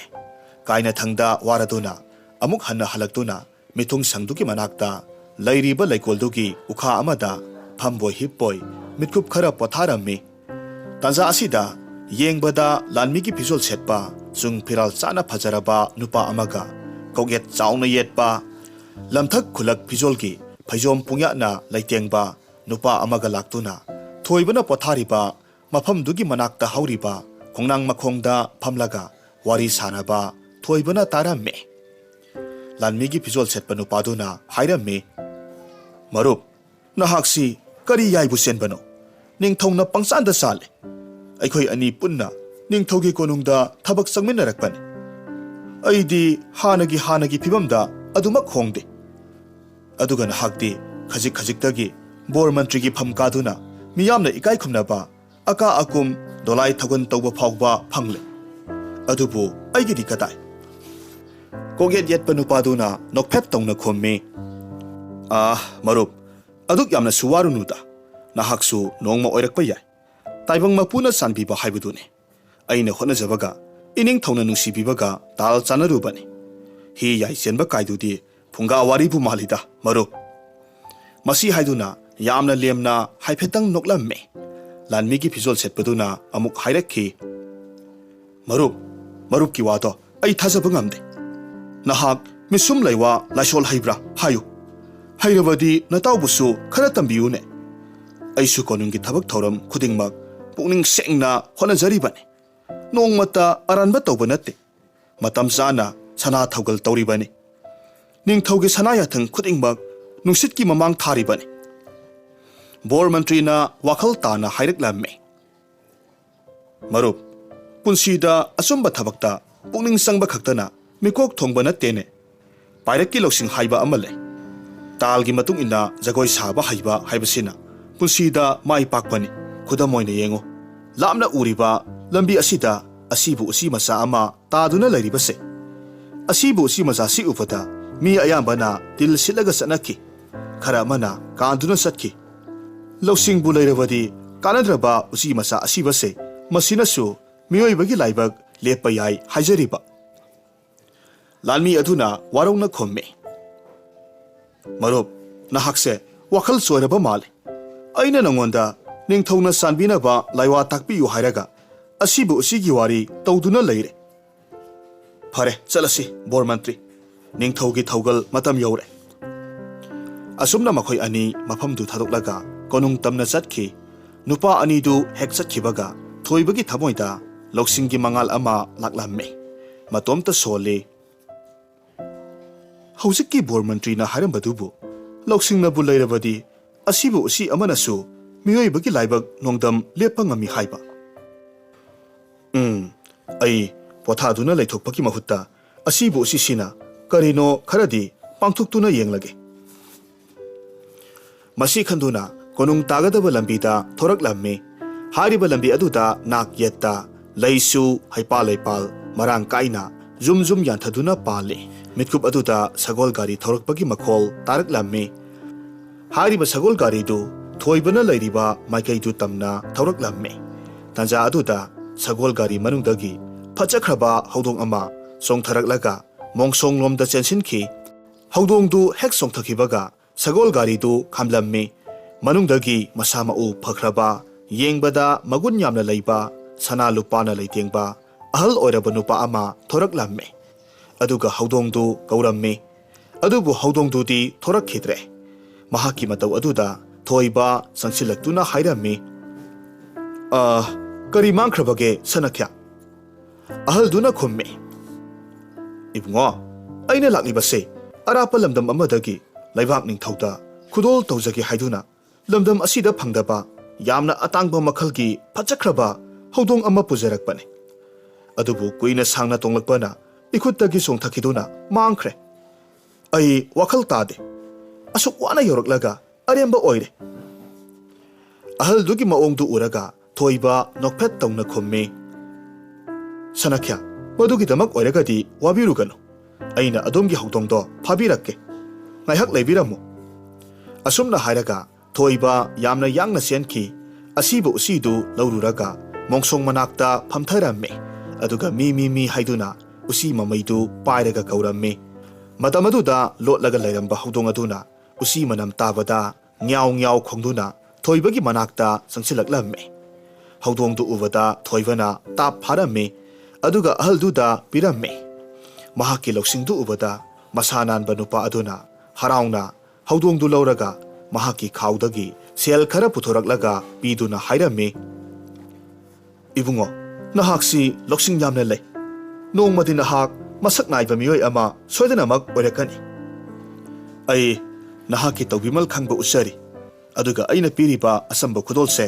ꯀꯥꯏꯅꯊꯪꯗ ꯋꯥꯔꯗꯨꯅ ꯑꯃꯨꯛ ꯍꯟꯅ ꯍꯜꯂꯛꯇꯨꯅ ꯃꯤꯊꯨꯡꯁꯪꯗꯨꯒꯤ ꯃꯅꯥꯛꯇ ꯂꯩꯔꯤꯕ ꯂꯩꯀꯣꯜꯗꯨꯒꯤ ꯎꯈꯥ ꯑꯃꯗ ꯐꯝꯕꯣꯏ ꯍꯤꯞꯄꯣꯏ ꯃꯤꯠꯀꯨꯞ ꯈꯔ ꯄꯣꯊꯥꯔꯝꯃꯤ꯫ ꯇꯥꯟꯖꯥ ꯑꯁꯤꯗ ꯌꯦꯡꯕꯗ ꯂꯥꯟꯃꯤꯒꯤ ꯐꯤꯖꯣꯜ ꯁꯦꯠꯄ, ꯆꯨꯡ ꯐꯤꯔꯥꯜ ꯆꯥꯅ ꯐꯖꯔꯕ ꯅꯨꯄꯥ ꯑꯃꯒ ꯀꯧꯌꯦꯠ ꯆꯥꯎꯅ ꯌꯦꯠꯄ, ꯂꯝꯊꯛ ꯈꯨꯂꯛ ꯐꯤꯖꯣꯜꯒꯤ ꯐꯩꯖꯣꯝ ꯄꯨꯡꯌꯥꯠꯅ ꯂꯩꯇꯦꯡꯕ ꯅꯨꯄꯥ ꯑꯃꯒ ꯂꯥꯛꯇꯨꯅ ꯊꯣꯏꯕꯅ ꯄꯣꯊꯥꯔꯤꯕ ꯃꯐꯝꯗꯨꯒꯤ ꯃꯅꯥꯛꯇ ꯍꯧꯔꯤꯕ ꯈꯣꯡꯅꯥꯡ ꯃꯈꯣꯡꯗ ꯐꯝꯂꯒ ꯋꯥꯔꯤ ꯁꯥꯅꯕ ꯊꯣꯏꯕꯅ ꯇꯥꯔꯝꯃꯤ꯫ ꯂꯥꯟꯃꯤꯒꯤ ꯐꯤꯖꯣꯜ ꯁꯦꯠꯄ ꯅꯨꯄꯥꯗꯨꯅ ꯍꯥꯏꯔꯝꯃꯤ, "ꯃꯔꯨꯞ, ꯅꯍꯥꯛꯁꯤ ꯀꯔꯤ ꯌꯥꯏꯕꯨ ꯆꯦꯟꯕꯅꯣ? ꯅꯤꯡꯊꯧꯅ ꯄꯪꯆꯥꯟꯗ ꯆꯥꯜꯂꯦ꯫ ꯑꯩꯈꯣꯏ ꯑꯅꯤ ꯄꯨꯟꯅ ꯅꯤꯡꯊꯧꯒꯤ ꯀꯣꯅꯨꯡꯗ ꯊꯕꯛ ꯆꯪꯃꯤꯟꯅꯔꯛꯄꯅꯤ꯫ ꯑꯩꯗꯤ ꯍꯥꯟꯅꯒꯤ ꯍꯥꯟꯅꯒꯤ ꯐꯤꯕꯝꯗ ꯑꯗꯨꯃꯛ ꯍꯣꯡꯗꯦ꯫ ꯑꯗꯨꯒ ꯅꯍꯥꯛꯇꯤ ꯈꯖꯤꯛ ꯈꯖꯤꯛꯇꯒꯤ ꯕꯣꯔ ꯃꯟꯇ꯭ꯔꯤꯒꯤ ꯐꯝ ꯀꯥꯗꯨꯅ ꯃꯤꯌꯥꯝꯅ ꯏꯀꯥꯏ ꯈꯨꯝꯅꯕ, ꯑꯀꯥ ꯑꯀꯨꯝ, ꯗꯣꯂꯥꯏ ꯊꯧꯒꯟ ꯇꯧꯕ ꯐꯥꯎꯕ ꯐꯪꯂꯦ꯫ ꯑꯗꯨꯕꯨ ꯑꯩꯒꯤꯗꯤ ꯀꯗꯥꯏ?" ꯀꯣꯛꯌꯦꯠ ꯌꯦꯠꯄ ꯅꯨꯄꯥꯗꯨꯅ ꯅꯣꯛꯐꯦꯠ ꯇꯧꯅ ꯈꯨꯝꯃꯤ, "ꯑꯥ, ꯃꯔꯨꯞ, ꯑꯗꯨꯛ ꯌꯥꯝꯅꯁꯨ ꯋꯥꯔꯨꯅꯨꯗ꯫ ꯅꯍꯥꯛꯁꯨ ꯅꯣꯡꯃ ꯑꯣꯏꯔꯛꯄ ꯌꯥꯏ꯫ ꯇꯥꯏꯕꯪ ꯃꯄꯨꯅ ꯆꯥꯟꯕꯤꯕ ꯍꯥꯏꯕꯗꯨꯅꯤ꯫ ꯑꯩꯅ ꯍꯣꯠꯅꯖꯕꯒ ꯏꯅꯤꯡꯊꯧꯅ ꯅꯨꯡꯁꯤꯕꯤꯕꯒ ꯇꯥꯜ ꯆꯥꯅꯔꯨꯕꯅꯤ꯫ ꯍꯤ ꯌꯥꯏ ꯆꯦꯟꯕ ꯀꯥꯏꯗꯨꯗꯤ ꯐꯨꯡꯒꯥ ꯋꯥꯔꯤꯕꯨ ꯃꯥꯜꯂꯤꯗ, ꯃꯔꯨꯞ꯫" ꯃꯁꯤ ꯍꯥꯏꯗꯨꯅ ꯌꯥꯝꯅ ꯂꯦꯝꯅ ꯍꯥꯏꯐꯦꯠꯇꯪ ꯅꯣꯛꯂꯝꯃꯤ꯫ ꯂꯥꯟꯃꯤꯒꯤ ꯐꯤꯖꯣꯜ ꯁꯦꯠꯄꯗꯨꯅ ꯑꯃꯨꯛ ꯍꯥꯏꯔꯛꯈꯤ, "ꯃꯔꯨꯞ, ꯃꯔꯨꯞꯀꯤ ꯋꯥꯗꯣ ꯑꯩ ꯊꯥꯖꯕ ꯉꯝꯗꯦ꯫ ꯅꯍꯥꯛ ꯃꯤꯁꯨꯝ ꯂꯩꯋꯥ ꯂꯥꯏꯁꯣꯜ ꯍꯩꯕ꯭ꯔꯥ? ꯍꯥꯏꯌꯨ꯫ ꯍꯩꯔꯕꯗꯤ ꯅꯇꯥꯎꯕꯨꯁꯨ ꯈꯔ ꯇꯝꯕꯤꯌꯨꯅꯦ꯫ ꯑꯩꯁꯨ ꯀꯣꯅꯨꯡꯒꯤ ꯊꯕꯛ ꯊꯧꯔꯝ ꯈꯨꯗꯤꯡꯃꯛ ꯄꯨꯛꯅꯤꯡ ꯁꯦꯡꯅ ꯍꯣꯠꯅꯖꯔꯤꯕꯅꯤ꯫ ꯅꯣꯡꯃꯇ ꯑꯔꯥꯟꯕ ꯇꯧꯕ ꯅꯠꯇꯦ꯫ ꯃꯇꯝ ꯆꯥꯅ ꯁꯅꯥ ꯊꯧꯒꯜ ꯇꯧꯔꯤꯕꯅꯤ꯫ ꯅꯤꯡꯊꯧꯒꯤ ꯁꯅꯥ ꯌꯥꯊꯪ ꯈꯨꯗꯤꯡꯃꯛ ꯅꯨꯡꯁꯤꯠꯀꯤ ꯃꯃꯥꯡ ꯊꯥꯔꯤꯕꯅꯤ꯫" ꯕꯣꯔ ꯃꯟꯇ꯭ꯔꯤꯅ ꯋꯥꯈꯜ ꯇꯥꯅ ꯍꯥꯏꯔꯛꯂꯝꯃꯤ, "ꯃꯔꯨꯞ, ꯄꯨꯟꯁꯤꯗ ꯑꯆꯨꯝꯕ ꯊꯕꯛꯇ ꯄꯨꯛꯅꯤꯡ ꯆꯪꯕ ꯈꯛꯇꯅ ꯃꯤꯀꯣꯛ ꯊꯣꯡꯕ ꯅꯠꯇꯦꯅꯦ꯫ ꯄꯥꯏꯔꯛꯀꯤ ꯂꯧꯁꯤꯡ ꯍꯥꯏꯕ ꯑꯃ ꯂꯩ꯫ ꯇꯥꯜꯒꯤ ꯃꯇꯨꯡ ꯏꯟꯅ ꯖꯒꯣꯏ ꯁꯥꯕ ꯍꯩꯕ ꯍꯥꯏꯕꯁꯤꯅ ꯄꯨꯟꯁꯤꯗ ꯃꯥꯏ ꯄꯥꯛꯄꯅꯤ꯫ ꯈꯨꯗꯝ ꯑꯣꯏꯅ ꯌꯦꯡꯉꯨ꯫ ꯂꯥꯞꯅ ꯎꯔꯤꯕ ꯂꯝꯕꯤ ꯑꯁꯤꯗ ꯑꯁꯤꯕꯨ ꯎꯆꯤ ꯃꯆꯥ ꯑꯃ ꯇꯥꯗꯨꯅ ꯂꯩꯔꯤꯕꯁꯦ꯫ ꯑꯁꯤꯕꯨ ꯎꯆꯤ ꯃꯆꯥꯁꯤ ꯎꯕꯗ ꯃꯤ ꯑꯌꯥꯝꯕꯅ ꯇꯤꯜ ꯁꯤꯠꯂꯒ ꯆꯠꯅꯈꯤ꯫ ꯈꯔ ꯑꯃꯅ ꯀꯥꯟꯗꯨꯅ ꯆꯠꯈꯤ꯫ ꯂꯧꯁꯤꯡꯕꯨ ꯂꯩꯔꯕꯗꯤ ꯀꯥꯟꯅꯗ꯭ꯔꯕ ꯎꯆꯤ ꯃꯆꯥ ꯑꯁꯤꯕꯁꯦ ꯃꯁꯤꯅꯁꯨ ꯃꯤꯑꯣꯏꯕꯒꯤ ꯂꯥꯏꯕꯛ ꯂꯦꯞꯄ ꯌꯥꯏ ꯍꯥꯏꯖꯔꯤꯕ꯫ ꯂꯥꯟꯃꯤ ꯑꯗꯨꯅ ꯋꯥꯔꯧꯅ ꯈꯨꯝꯃꯤ, "ꯃꯔꯨꯞ, ꯅꯍꯥꯛꯁꯦ ꯋꯥꯈꯜ ꯆꯣꯏꯔꯕ ꯃꯥꯜꯂꯤ꯫ ꯑꯩꯅ ꯅꯉꯣꯟꯗ ꯅꯤꯡꯊꯧꯅ ꯆꯥꯟꯕꯤꯅꯕ ꯂꯥꯏꯋꯥ ꯇꯥꯛꯄꯤꯌꯨ ꯍꯥꯏꯔꯒ ꯑꯁꯤꯕꯨ ꯑꯁꯤꯒꯤ ꯋꯥꯔꯤ ꯇꯧꯗꯨꯅ ꯂꯩꯔꯦ꯫ ꯐꯔꯦ, ꯆꯠꯂꯁꯤ, ꯕꯣꯔ ꯃꯟꯇ꯭ꯔꯤ꯫ ꯅꯤꯡꯊꯧꯒꯤ ꯊꯧꯒꯜ ꯃꯇꯝ ꯌꯧꯔꯦ꯫" ꯑꯁꯨꯝꯅ ꯃꯈꯣꯏ ꯑꯅꯤ ꯃꯐꯝꯗꯨ ꯊꯥꯗꯣꯛꯂꯒ ꯀꯣꯅꯨꯡ ꯇꯝꯅ ꯆꯠꯈꯤ꯫ ꯅꯨꯄꯥ ꯑꯅꯤꯗꯨ ꯍꯦꯛ ꯆꯠꯈꯤꯕꯒ ꯊꯣꯏꯕꯒꯤ ꯊꯃꯣꯏꯗ ꯂꯧꯁꯤꯡꯒꯤ ꯃꯉꯥꯜ ꯑꯃ ꯂꯥꯛꯂꯝꯃꯤ꯫ ꯃꯇꯣꯝꯇ ꯁꯣꯜꯂꯤ꯫ ꯍꯧꯖꯤꯛꯀꯤ ꯕꯣꯔ ꯃꯟꯇ꯭ꯔꯤꯅ ꯍꯥꯏꯔꯝꯕꯗꯨꯕꯨ ꯂꯧꯁꯤꯡꯅꯕꯨ ꯂꯩꯔꯕꯗꯤ ꯑꯁꯤꯕꯨ ꯑꯁꯤ ꯑꯃꯅꯁꯨ ꯃꯤꯑꯣꯏꯕꯒꯤ ꯂꯥꯏꯕꯛ ꯅꯣꯡꯗꯝ ꯂꯦꯞꯄ ꯉꯝꯃꯤ ꯍꯥꯏꯕ꯫ ꯎꯝ, ꯑꯩ ꯄꯣꯊꯥꯗꯨꯅ ꯂꯩꯊꯣꯛꯄꯒꯤ ꯃꯍꯨꯠꯇ ꯑꯁꯤꯕꯨ ꯑꯁꯤꯁꯤꯅ ꯀꯔꯤꯅꯣ ꯈꯔꯗꯤ ꯄꯥꯡꯊꯣꯛꯇꯨꯅ ꯌꯦꯡꯂꯒꯦ꯫ ꯃꯁꯤ ꯈꯟꯗꯨꯅ ꯀꯣꯅꯨꯡ ꯇꯥꯒꯗꯕ ꯂꯝꯕꯤꯗ ꯊꯣꯔꯛꯂꯝꯃꯤ꯫ ꯍꯥꯏꯔꯤꯕ ꯂꯝꯕꯤ ꯑꯗꯨꯗ ꯅꯥꯛ ꯌꯦꯠꯇ ꯂꯩꯁꯨ ꯍꯩꯄꯥꯜ ꯂꯩꯄꯥꯜ ꯃꯔꯥꯡ ꯀꯥꯏꯅ ꯖꯨꯝ ꯖꯨꯝ ꯌꯥꯟꯊꯗꯨꯅ ꯄꯥꯜꯂꯤ꯫ ꯃꯤꯠꯀꯨꯞ ꯑꯗꯨꯗ ꯁꯒꯣꯜ ꯒꯥꯔꯤ ꯊꯧꯔꯛꯄꯒꯤ ꯃꯈꯣꯜ ꯇꯥꯔꯛꯂꯝꯃꯤ꯫ ꯍꯥꯏꯔꯤꯕ ꯁꯒꯣꯜ ꯒꯥꯔꯤꯗꯨ ꯊꯣꯏꯕꯅ ꯂꯩꯔꯤꯕ ꯃꯥꯏꯀꯩꯗꯨ ꯇꯝꯅ ꯊꯧꯔꯛꯂꯝꯃꯤ꯫ ꯇꯥꯟꯖꯥ ꯑꯗꯨꯗ ꯁꯒꯣꯜ ꯒꯥꯔꯤ ꯃꯅꯨꯡꯗꯒꯤ ꯐꯖꯈ꯭ꯔꯕ ꯍꯧꯗꯣꯡ ꯑꯃ ꯆꯣꯡꯊꯔꯛꯂꯒ ꯃꯣꯡꯁꯣꯡꯂꯣꯝꯗ ꯆꯦꯟꯁꯤꯟꯈꯤ꯫ ꯍꯧꯗꯣꯡꯗꯨ ꯍꯦꯛ ꯆꯣꯡꯊꯈꯤꯕꯒ ꯁꯒꯣꯜ ꯒꯥꯔꯤꯗꯨ ꯈꯥꯝꯂꯝꯃꯤ꯫ ꯃꯅꯨꯡꯗꯒꯤ ꯃꯁꯥ ꯃꯎ ꯐꯈ꯭ꯔꯕ, ꯌꯦꯡꯕꯗ ꯃꯒꯨꯟ ꯌꯥꯝꯅ ꯂꯩꯕ, ꯁꯅꯥ ꯂꯨꯄꯥꯅ ꯂꯩꯇꯦꯡꯕ ꯑꯍꯜ ꯑꯣꯏꯔꯕ ꯅꯨꯄꯥ ꯑꯃ ꯊꯣꯔꯛꯂꯝꯃꯤ꯫ ꯑꯗꯨꯒ ꯍꯧꯗꯣꯡꯗꯨ ꯀꯧꯔꯝꯃꯤ꯫ ꯑꯗꯨꯕꯨ ꯍꯧꯗꯣꯡꯗꯨꯗꯤ ꯊꯣꯔꯛꯈꯤꯗ꯭ꯔꯦ꯫ ꯃꯍꯥꯛꯀꯤ ꯃꯇꯧ ꯑꯗꯨꯗ ꯊꯣꯏꯕ ꯆꯪꯁꯤꯜꯂꯛꯇꯨꯅ ꯍꯥꯏꯔꯝꯃꯤ, "ꯑ, ꯀꯔꯤ ꯃꯥꯡꯈ꯭ꯔꯕꯒꯦ, ꯁꯅꯥꯈ꯭ꯌꯥ?" ꯑꯍꯜꯗꯨꯅ ꯈꯨꯝꯃꯤ, "ꯏꯕꯨꯡꯉꯣ, ꯑꯩꯅ ꯂꯥꯛꯂꯤꯕꯁꯦ ꯑꯔꯥꯞꯄ ꯂꯝꯗꯝ ꯑꯃꯗꯒꯤ ꯂꯩꯕꯥꯛ ꯅꯤꯡꯊꯧꯗ ꯈꯨꯗꯣꯜ ꯇꯧꯖꯒꯦ ꯍꯥꯏꯗꯨꯅ ꯂꯝꯗꯝ ꯑꯁꯤꯗ ꯐꯪꯗꯕ ꯌꯥꯝꯅ ꯑꯇꯥꯡꯕ ꯃꯈꯜꯒꯤ ꯐꯖꯈ꯭ꯔꯕ ꯍꯧꯗꯣꯡ ꯑꯃ ꯄꯨꯖꯔꯛꯄꯅꯤ꯫ ꯑꯗꯨꯕꯨ ꯀꯨꯏꯅ ꯁꯥꯡꯅ ꯇꯣꯡꯂꯛꯄꯅ ꯏꯈꯨꯠꯇꯒꯤ ꯆꯣꯡꯊꯈꯤꯗꯨꯅ ꯃꯥꯡꯈ꯭ꯔꯦ꯫ ꯑꯩ ꯋꯥꯈꯜ ꯇꯥꯗꯦ꯫ ꯑꯁꯨꯛ ꯋꯥꯅ ꯌꯧꯔꯛꯂꯒ ꯑꯔꯦꯝꯕ ꯑꯣꯏꯔꯦ꯫" ꯑꯍꯜꯗꯨꯒꯤ ꯃꯑꯣꯡꯗꯨ ꯎꯔꯒ ꯊꯣꯏꯕ ꯅꯣꯛꯐꯦꯠ ꯇꯧꯅ ꯈꯨꯝꯃꯤ, "ꯁꯅꯥꯈ꯭ꯌꯥ, ꯃꯗꯨꯒꯤꯗꯃꯛ ꯑꯣꯏꯔꯒꯗꯤ ꯋꯥꯕꯤꯔꯨꯒꯅꯨ꯫ ꯑꯩꯅ ꯑꯗꯣꯝꯒꯤ ꯍꯧꯗꯣꯡꯗꯣ ꯐꯥꯕꯤꯔꯛꯀꯦ꯫ ꯉꯥꯏꯍꯥꯛ ꯂꯩꯕꯤꯔꯝꯃꯨ꯫" ꯑꯁꯨꯝꯅ ꯍꯥꯏꯔꯒ ꯊꯣꯏꯕ ꯌꯥꯝꯅ ꯌꯥꯡꯅ ꯆꯦꯟꯈꯤ꯫ ꯑꯁꯤꯕ ꯎꯆꯤꯗꯨ ꯂꯧꯔꯨꯔꯒ ꯃꯣꯡꯁꯣꯡ ꯃꯅꯥꯛꯇ ꯐꯝꯊꯔꯝꯃꯤ꯫ ꯑꯗꯨꯒ "ꯃꯤ, ꯃꯤ, ꯃꯤ" ꯍꯥꯏꯗꯨꯅ ꯎꯆꯤ ꯃꯃꯩꯗꯨ ꯄꯥꯏꯔꯒ ꯀꯧꯔꯝꯃꯤ꯫ ꯃꯇꯝ ꯑꯗꯨꯗ ꯂꯣꯠꯂꯒ ꯂꯩꯔꯝꯕ ꯍꯧꯗꯣꯡ ꯑꯗꯨꯅ ꯎꯆꯤ ꯃꯅꯝ ꯇꯥꯕꯗ ꯉ꯭ꯌꯥꯎ ꯉ꯭ꯌꯥꯎ ꯈꯣꯡꯗꯨꯅ ꯊꯣꯏꯕꯒꯤ ꯃꯅꯥꯛꯇ ꯆꯪꯁꯤꯜꯂꯛꯂꯝꯃꯤ꯫ ꯍꯧꯗꯣꯡꯗꯨ ꯎꯕꯗ ꯊꯣꯏꯕꯅ ꯇꯥꯞ ꯐꯥꯔꯝꯃꯤ, ꯑꯗꯨꯒ ꯑꯍꯜꯗꯨꯗ ꯄꯤꯔꯝꯃꯤ꯫ ꯃꯍꯥꯛꯀꯤ ꯂꯧꯁꯤꯡꯗꯨ ꯎꯕꯗ ꯃꯁꯥ ꯅꯥꯟꯕ ꯅꯨꯄꯥ ꯑꯗꯨꯅ ꯍꯔꯥꯎꯅ ꯍꯧꯗꯣꯡꯗꯨ ꯂꯧꯔꯒ ꯃꯍꯥꯛꯀꯤ ꯈꯥꯎꯗꯒꯤ ꯁꯦꯜ ꯈꯔ ꯄꯨꯊꯣꯔꯛꯂꯒ ꯄꯤꯗꯨꯅ ꯍꯥꯏꯔꯝꯃꯤ, "ꯏꯕꯨꯡꯉꯣ, ꯅꯍꯥꯛꯁꯤ ꯂꯧꯁꯤꯡ ꯌꯥꯝꯅ ꯂꯩ꯫ ꯅꯣꯡꯃꯗꯤ ꯅꯍꯥꯛ ꯃꯁꯛ ꯅꯥꯏꯕ ꯃꯤꯑꯣꯏ ꯑꯃ ꯁꯣꯏꯗꯅꯃꯛ ꯑꯣꯏꯔꯛꯀꯅꯤ꯫ ꯑꯩ ꯅꯍꯥꯛꯀꯤ ꯇꯧꯕꯤꯃꯜ ꯈꯪꯕ ꯎꯠꯆꯔꯤ꯫ ꯑꯗꯨꯒ ꯑꯩꯅ ꯄꯤꯔꯤꯕ ꯑꯆꯝꯕ ꯈꯨꯗꯣꯜꯁꯦ,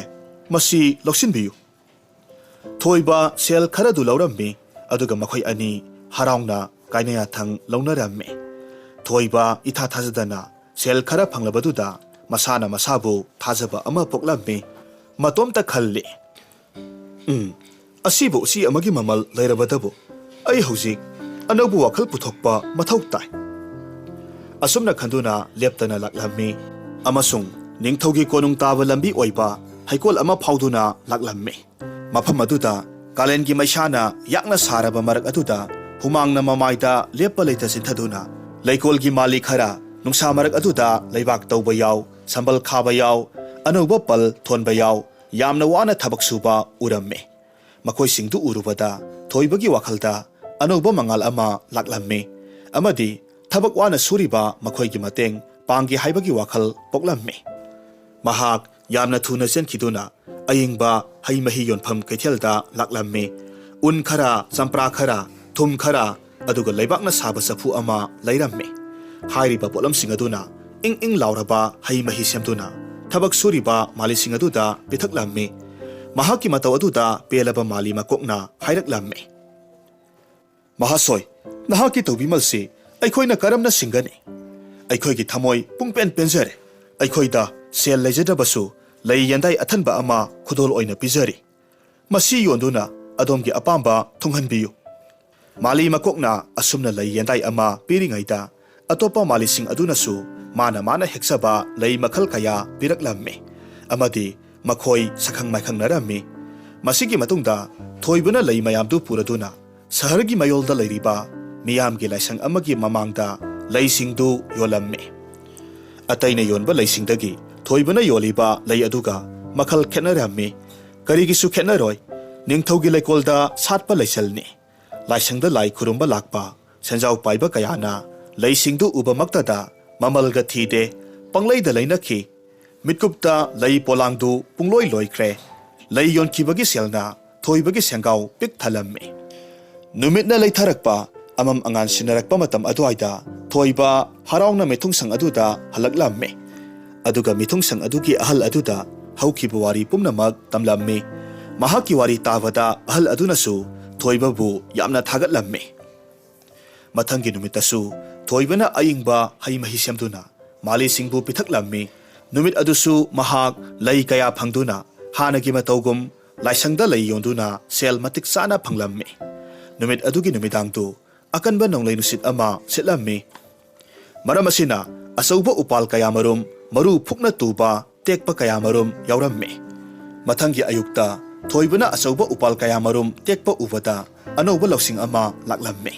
ꯃꯁꯤ ꯂꯧꯁꯤꯟꯕꯤꯌꯨ꯫" ꯊꯣꯏꯕ ꯁꯦꯜ ꯈꯔꯗꯨ ꯂꯧꯔꯝꯃꯤ, ꯑꯗꯨꯒ ꯃꯈꯣꯏ ꯑꯅꯤ ꯍꯔꯥꯎꯅ ꯀꯥꯏꯅ ꯌꯥꯊꯪ ꯂꯧꯅꯔꯝꯃꯤ꯫ ꯊꯣꯏꯕ ꯏꯊꯥ ꯊꯥꯖꯗꯅ ꯁꯦꯜ ꯈꯔ ꯐꯪꯂꯕꯗꯨꯗ ꯃꯁꯥꯅ ꯃꯁꯥꯕꯨ ꯊꯥꯖꯕ ꯑꯃ ꯄꯣꯛꯂꯝꯃꯤ꯫ ꯃꯇꯣꯝꯇ ꯈꯜꯂꯤ, "ꯎꯝ, ꯑꯁꯤꯕ ꯎꯆꯤ ꯑꯃꯒꯤ ꯃꯃꯜ ꯂꯩꯔꯕꯗꯕꯨ ꯑꯩ ꯍꯧꯖꯤꯛ ꯑꯅꯧꯕ ꯋꯥꯈꯜ ꯄꯨꯊꯣꯛꯄ ꯃꯊꯧ ꯇꯥꯏ꯫" ꯑꯁꯨꯝꯅ ꯈꯟꯗꯨꯅ ꯂꯦꯞꯇꯅ ꯂꯥꯛꯂꯝꯃꯤ, ꯑꯃꯁꯨꯡ ꯅꯤꯡꯊꯧꯒꯤ ꯀꯣꯅꯨꯡ ꯇꯥꯕ ꯂꯝꯕꯤ ꯑꯣꯏꯕ ꯍꯩꯀꯣꯜ ꯑꯃ ꯐꯥꯎꯗꯨꯅ ꯂꯥꯛꯂꯝꯃꯤ꯫ ꯃꯐꯝ ꯑꯗꯨꯗ ꯀꯥꯂꯦꯟꯒꯤ ꯃꯩꯁꯥꯅ ꯌꯥꯛꯅ ꯁꯥꯔꯕ ꯃꯔꯛ ꯑꯗꯨꯗ ꯍꯨꯃꯥꯡꯅ ꯃꯃꯥꯏꯗ ꯂꯦꯞꯄ ꯂꯩꯇ ꯆꯤꯟꯊꯗꯨꯅ ꯂꯩꯀꯣꯜꯒꯤ ꯃꯥꯂꯤ ꯈꯔ ꯅꯨꯡꯁꯥ ꯃꯔꯛ ꯑꯗꯨꯗ ꯂꯩꯕꯥꯛ ꯇꯧꯕ ꯌꯥꯎ, ꯁꯝꯕꯜ ꯈꯥꯕ ꯌꯥꯎ, ꯑꯅꯧꯕ ꯄꯜ ꯊꯣꯟꯕ ꯌꯥꯎ, ꯌꯥꯝꯅ ꯋꯥꯅ ꯊꯕꯛ ꯁꯨꯕ ꯎꯔꯝꯃꯤ꯫ ꯃꯈꯣꯏꯁꯤꯡꯗꯨ ꯎꯔꯨꯕꯗ ꯊꯣꯏꯕꯒꯤ ꯋꯥꯈꯜꯗ ꯑꯅꯧꯕ ꯃꯉꯥꯜ ꯑꯃ ꯂꯥꯛꯂꯝꯃꯤ, ꯑꯃꯗꯤ ꯊꯕꯛ ꯋꯥꯅ ꯁꯨꯔꯤꯕ ꯃꯈꯣꯏꯒꯤ ꯃꯇꯦꯡ ꯄꯥꯡꯒꯦ ꯍꯥꯏꯕꯒꯤ ꯋꯥꯈꯜ ꯄꯣꯛꯂꯝꯃꯤ꯫ ꯃꯍꯥꯛ ꯌꯥꯝꯅ ꯊꯨꯅ ꯆꯦꯟꯈꯤꯗꯨꯅ ꯑꯌꯤꯡꯕ ꯍꯩ ꯃꯍꯤ ꯌꯣꯟꯐꯝ ꯀꯩꯊꯦꯜꯗ ꯂꯥꯛꯂꯝꯃꯤ꯫ ꯎꯟ ꯈꯔ, ꯆꯝꯄ꯭ꯔꯥ ꯈꯔ, ꯊꯨꯝ ꯈꯔ, ꯑꯗꯨꯒ ꯂꯩꯕꯥꯛꯅ ꯁꯥꯕ ꯆꯐꯨ ꯑꯃ ꯂꯩꯔꯝꯃꯤ꯫ ꯍꯥꯏꯔꯤꯕ ꯄꯣꯠꯂꯝꯁꯤꯡ ꯑꯗꯨꯅ ꯏꯪ ꯏꯪ ꯂꯥꯎꯔꯕ ꯍꯩ ꯃꯍꯤ ꯁꯦꯝꯗꯨꯅ ꯊꯕꯛ ꯁꯨꯔꯤꯕ ꯃꯥꯂꯤꯁꯤꯡ ꯑꯗꯨꯗ ꯄꯤꯊꯛꯂꯝꯃꯤ꯫ ꯃꯍꯥꯛꯀꯤ ꯃꯇꯧ ꯑꯗꯨꯗ ꯄꯦꯜꯂꯕ ꯃꯥꯂꯤ ꯃꯀꯣꯛꯅ ꯍꯥꯏꯔꯛꯂꯝꯃꯤ, "ꯃꯍꯥꯁꯣꯏ, ꯅꯍꯥꯛꯀꯤ ꯇꯧꯕꯤꯃꯜꯁꯤ ꯑꯩꯈꯣꯏꯅ ꯀꯔꯝꯅ ꯁꯤꯡꯒꯅꯤ? ꯑꯩꯈꯣꯏꯒꯤ ꯊꯃꯣꯏ ꯄꯨꯡꯄꯦꯟ ꯄꯦꯟꯖꯔꯦ꯫ ꯑꯩꯈꯣꯏꯗ ꯁꯦꯜ ꯂꯩꯖꯗ꯭ꯔꯕꯁꯨ ꯂꯩ ꯌꯦꯟꯗꯥꯏ ꯑꯊꯟꯕ ꯑꯃ ꯈꯨꯗꯣꯜ ꯑꯣꯏꯅ ꯄꯤꯖꯔꯤ꯫ ꯃꯁꯤ ꯌꯣꯟꯗꯨꯅ ꯑꯗꯣꯝꯒꯤ ꯑꯄꯥꯝꯕ ꯊꯨꯡꯍꯟꯕꯤꯌꯨ꯫" ꯃꯥꯂꯤ ꯃꯀꯣꯛꯅ ꯑꯁꯨꯝꯅ ꯂꯩ ꯌꯦꯟꯗꯥꯏ ꯑꯃ ꯄꯤꯔꯤꯉꯩꯗ, ꯑꯇꯣꯞꯄ ꯃꯥꯂꯤꯁꯤꯡ ꯑꯗꯨꯅꯁꯨ ꯃꯥꯅ ꯃꯥꯅ ꯍꯦꯛꯆꯕ ꯂꯩ ꯃꯈꯜ ꯀꯌꯥ ꯄꯤꯔꯛꯂꯝꯃꯤ, ꯑꯃꯗꯤ ꯃꯈꯣꯏ ꯁꯛꯈꯪ ꯃꯥꯏꯈꯪꯅꯔꯝꯃꯤ꯫ ꯃꯁꯤꯒꯤ ꯃꯇꯨꯡꯗ ꯊꯣꯏꯕꯅ ꯂꯩ ꯃꯌꯥꯝꯗꯨ ꯄꯨꯔꯗꯨꯅ ꯁꯍꯔꯒꯤ ꯃꯌꯣꯜꯗ ꯂꯩꯔꯤꯕ ꯃꯤꯌꯥꯝꯒꯤ ꯂꯥꯏꯁꯪ ꯑꯃꯒꯤ ꯃꯃꯥꯡꯗ ꯂꯩꯁꯤꯡꯗꯨ ꯌꯣꯜꯂꯝꯃꯤ꯫ ꯑꯇꯩꯅ ꯌꯣꯟꯕ ꯂꯩꯁꯤꯡꯗꯒꯤ ꯊꯣꯏꯕꯅ ꯌꯣꯜꯂꯤꯕ ꯂꯩ ꯑꯗꯨꯒ ꯃꯈꯜ ꯈꯦꯠꯅꯔꯝꯃꯤ꯫ ꯀꯔꯤꯒꯤꯁꯨ ꯈꯦꯠꯅꯔꯣꯏ? ꯅꯤꯡꯊꯧꯒꯤ ꯂꯩꯀꯣꯜꯗ ꯁꯥꯠꯄ ꯂꯩꯆꯜꯅꯤ꯫ ꯂꯥꯏꯁꯪꯗ ꯂꯥꯏ ꯈꯨꯔꯨꯝꯕ ꯂꯥꯛꯄ ꯁꯦꯟꯖꯥꯎ ꯄꯥꯏꯕ ꯀꯌꯥꯅ ꯂꯩꯁꯤꯡꯗꯨ ꯎꯕꯃꯛꯇꯗ ꯃꯃꯜꯒ ꯊꯤꯗꯦ, ꯄꯪꯂꯩꯗ ꯂꯩꯅꯈꯤ꯫ ꯃꯤꯠꯀꯨꯞꯇ ꯂꯩ ꯄꯣꯂꯥꯡꯗꯨ ꯄꯨꯡꯂꯣꯏ ꯂꯣꯏꯈ꯭ꯔꯦ꯫ ꯂꯩ ꯌꯣꯟꯈꯤꯕꯒꯤ ꯁꯦꯜꯅ ꯊꯣꯏꯕꯒꯤ ꯁꯦꯡꯒꯥꯎ ꯄꯤꯛ ꯊꯜꯂꯝꯃꯤ꯫ ꯅꯨꯃꯤꯠꯅ ꯂꯩꯊꯔꯛꯄ, ꯑꯃꯝ ꯑꯉꯥꯟ ꯁꯤꯟꯅꯔꯛꯄ ꯃꯇꯝ ꯑꯗꯨꯋꯥꯏꯗ ꯊꯣꯏꯕ ꯍꯔꯥꯎꯅ ꯃꯤꯊꯨꯡꯁꯪ ꯑꯗꯨꯗ ꯍꯜꯂꯛꯂꯝꯃꯤ꯫ ꯑꯗꯨꯒ ꯃꯤꯊꯨꯡꯁꯪ ꯑꯗꯨꯒꯤ ꯑꯍꯜ ꯑꯗꯨꯗ ꯍꯧꯈꯤꯕ ꯋꯥꯔꯤ ꯄꯨꯝꯅꯃꯛ ꯇꯝꯂꯝꯃꯤ꯫ ꯃꯍꯥꯛꯀꯤ ꯋꯥꯔꯤ ꯇꯥꯕꯗ ꯑꯍꯜ ꯑꯗꯨꯅꯁꯨ ꯊꯣꯏꯕꯕꯨ ꯌꯥꯝꯅ ꯊꯥꯒꯠꯂꯝꯃꯤ꯫ ꯃꯊꯪꯒꯤ ꯅꯨꯃꯤꯠꯇꯁꯨ ꯊꯣꯏꯕꯅ ꯑꯏꯪꯕ ꯍꯩ ꯃꯍꯤ ꯁꯦꯝꯗꯨꯅ ꯃꯥꯂꯤꯁꯤꯡꯕꯨ ꯄꯤꯊꯛꯂꯝꯃꯤ꯫ ꯅꯨꯃꯤꯠ ꯑꯗꯨꯁꯨ ꯃꯍꯥꯛ ꯂꯩ ꯀꯌꯥ ꯐꯪꯗꯨꯅ ꯍꯥꯟꯅꯒꯤ ꯃꯇꯧꯒꯨꯝ ꯂꯥꯏꯁꯪꯗ ꯂꯩ ꯌꯣꯟꯗꯨꯅ ꯁꯦꯜ ꯃꯇꯤꯛ ꯆꯥꯅ ꯐꯪꯂꯝꯃꯤ꯫ ꯅꯨꯃꯤꯠ ꯑꯗꯨꯒꯤ ꯅꯨꯃꯤꯗꯥꯡꯗꯨ ꯑꯀꯟꯕ ꯅꯣꯡꯂꯩ ꯅꯨꯡꯁꯤꯠ ꯑꯃ ꯁꯤꯠꯂꯝꯃꯤ꯫ ꯃꯔꯝ ꯑꯁꯤꯅ ꯑꯆꯧꯕ ꯎꯄꯥꯜ ꯀꯌꯥꯃꯔꯨꯝ ꯃꯔꯨ ꯐꯨꯛꯅ ꯇꯨꯕ ꯇꯦꯛꯄ ꯀꯌꯥꯃꯔꯨꯝ ꯌꯥꯎꯔꯝꯃꯤ꯫ ꯃꯊꯪꯒꯤ ꯑꯌꯨꯛꯇ ꯊꯣꯏꯕꯅ ꯑꯆꯧꯕ ꯎꯄꯥꯜ ꯀꯌꯥꯃꯔꯨꯝ ꯇꯦꯛꯄ ꯎꯕꯗ ꯑꯅꯧꯕ ꯂꯧꯁꯤꯡ ꯑꯃ ꯂꯥꯛꯂꯝꯃꯤ꯫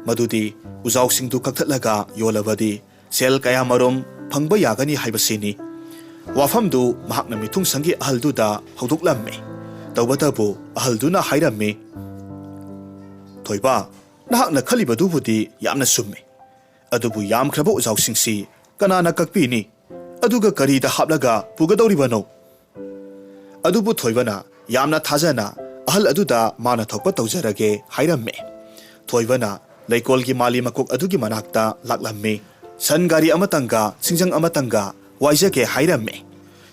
ꯃꯗꯨꯗꯤ ꯎꯖꯥꯎꯁꯤꯡꯗꯨ ꯀꯛꯊꯠꯂꯒ ꯌꯣꯜꯂꯕꯗꯤ ꯁꯦꯜ ꯀꯌꯥꯃꯔꯨꯝ ꯐꯪꯕ ꯌꯥꯒꯅꯤ ꯍꯥꯏꯕꯁꯤꯅꯤ꯫ ꯋꯥꯐꯝꯗꯨ ꯃꯍꯥꯛꯅ ꯃꯤꯊꯨꯡꯁꯪꯒꯤ ꯑꯍꯜꯗꯨꯗ ꯍꯧꯗꯣꯛꯂꯝꯃꯤ꯫ ꯇꯧꯕꯇꯕꯨ ꯑꯍꯜꯗꯨꯅ ꯍꯥꯏꯔꯝꯃꯤ, "ꯊꯣꯏꯕ, ꯅꯍꯥꯛꯅ ꯈꯜꯂꯤꯕꯗꯨꯕꯨꯗꯤ ꯌꯥꯝꯅ ꯆꯨꯝꯃꯤ꯫ ꯑꯗꯨꯕꯨ ꯌꯥꯝꯈ꯭ꯔꯕ ꯎꯖꯥꯎꯁꯤꯡꯁꯤ ꯀꯅꯥꯅ ꯀꯛꯄꯤꯅꯤ? ꯑꯗꯨꯒ ꯀꯔꯤꯗ ꯍꯥꯞꯂꯒ ꯄꯨꯒꯗꯧꯔꯤꯕꯅꯣ?" ꯑꯗꯨꯕꯨ ꯊꯣꯏꯕꯅ ꯌꯥꯝꯅ ꯊꯥꯖꯅ ꯑꯍꯜ ꯑꯗꯨꯗ ꯃꯥꯅ ꯊꯣꯛꯄ ꯇꯧꯖꯔꯒꯦ ꯍꯥꯏꯔꯝꯃꯤ꯫ ꯊꯣꯏꯕꯅ ꯂꯩꯀꯣꯜꯒꯤ ꯃꯥꯂꯤ ꯃꯀꯣꯛ ꯑꯗꯨꯒꯤ ꯃꯅꯥꯛꯇ ꯂꯥꯛꯂꯝꯃꯤ꯫ ꯁꯟ ꯒꯥꯔꯤ ꯑꯃꯇꯪꯒ ꯁꯤꯡꯖꯪ ꯑꯃꯇꯪꯒ ꯋꯥꯏꯖꯒꯦ ꯍꯥꯏꯔꯝꯃꯤ꯫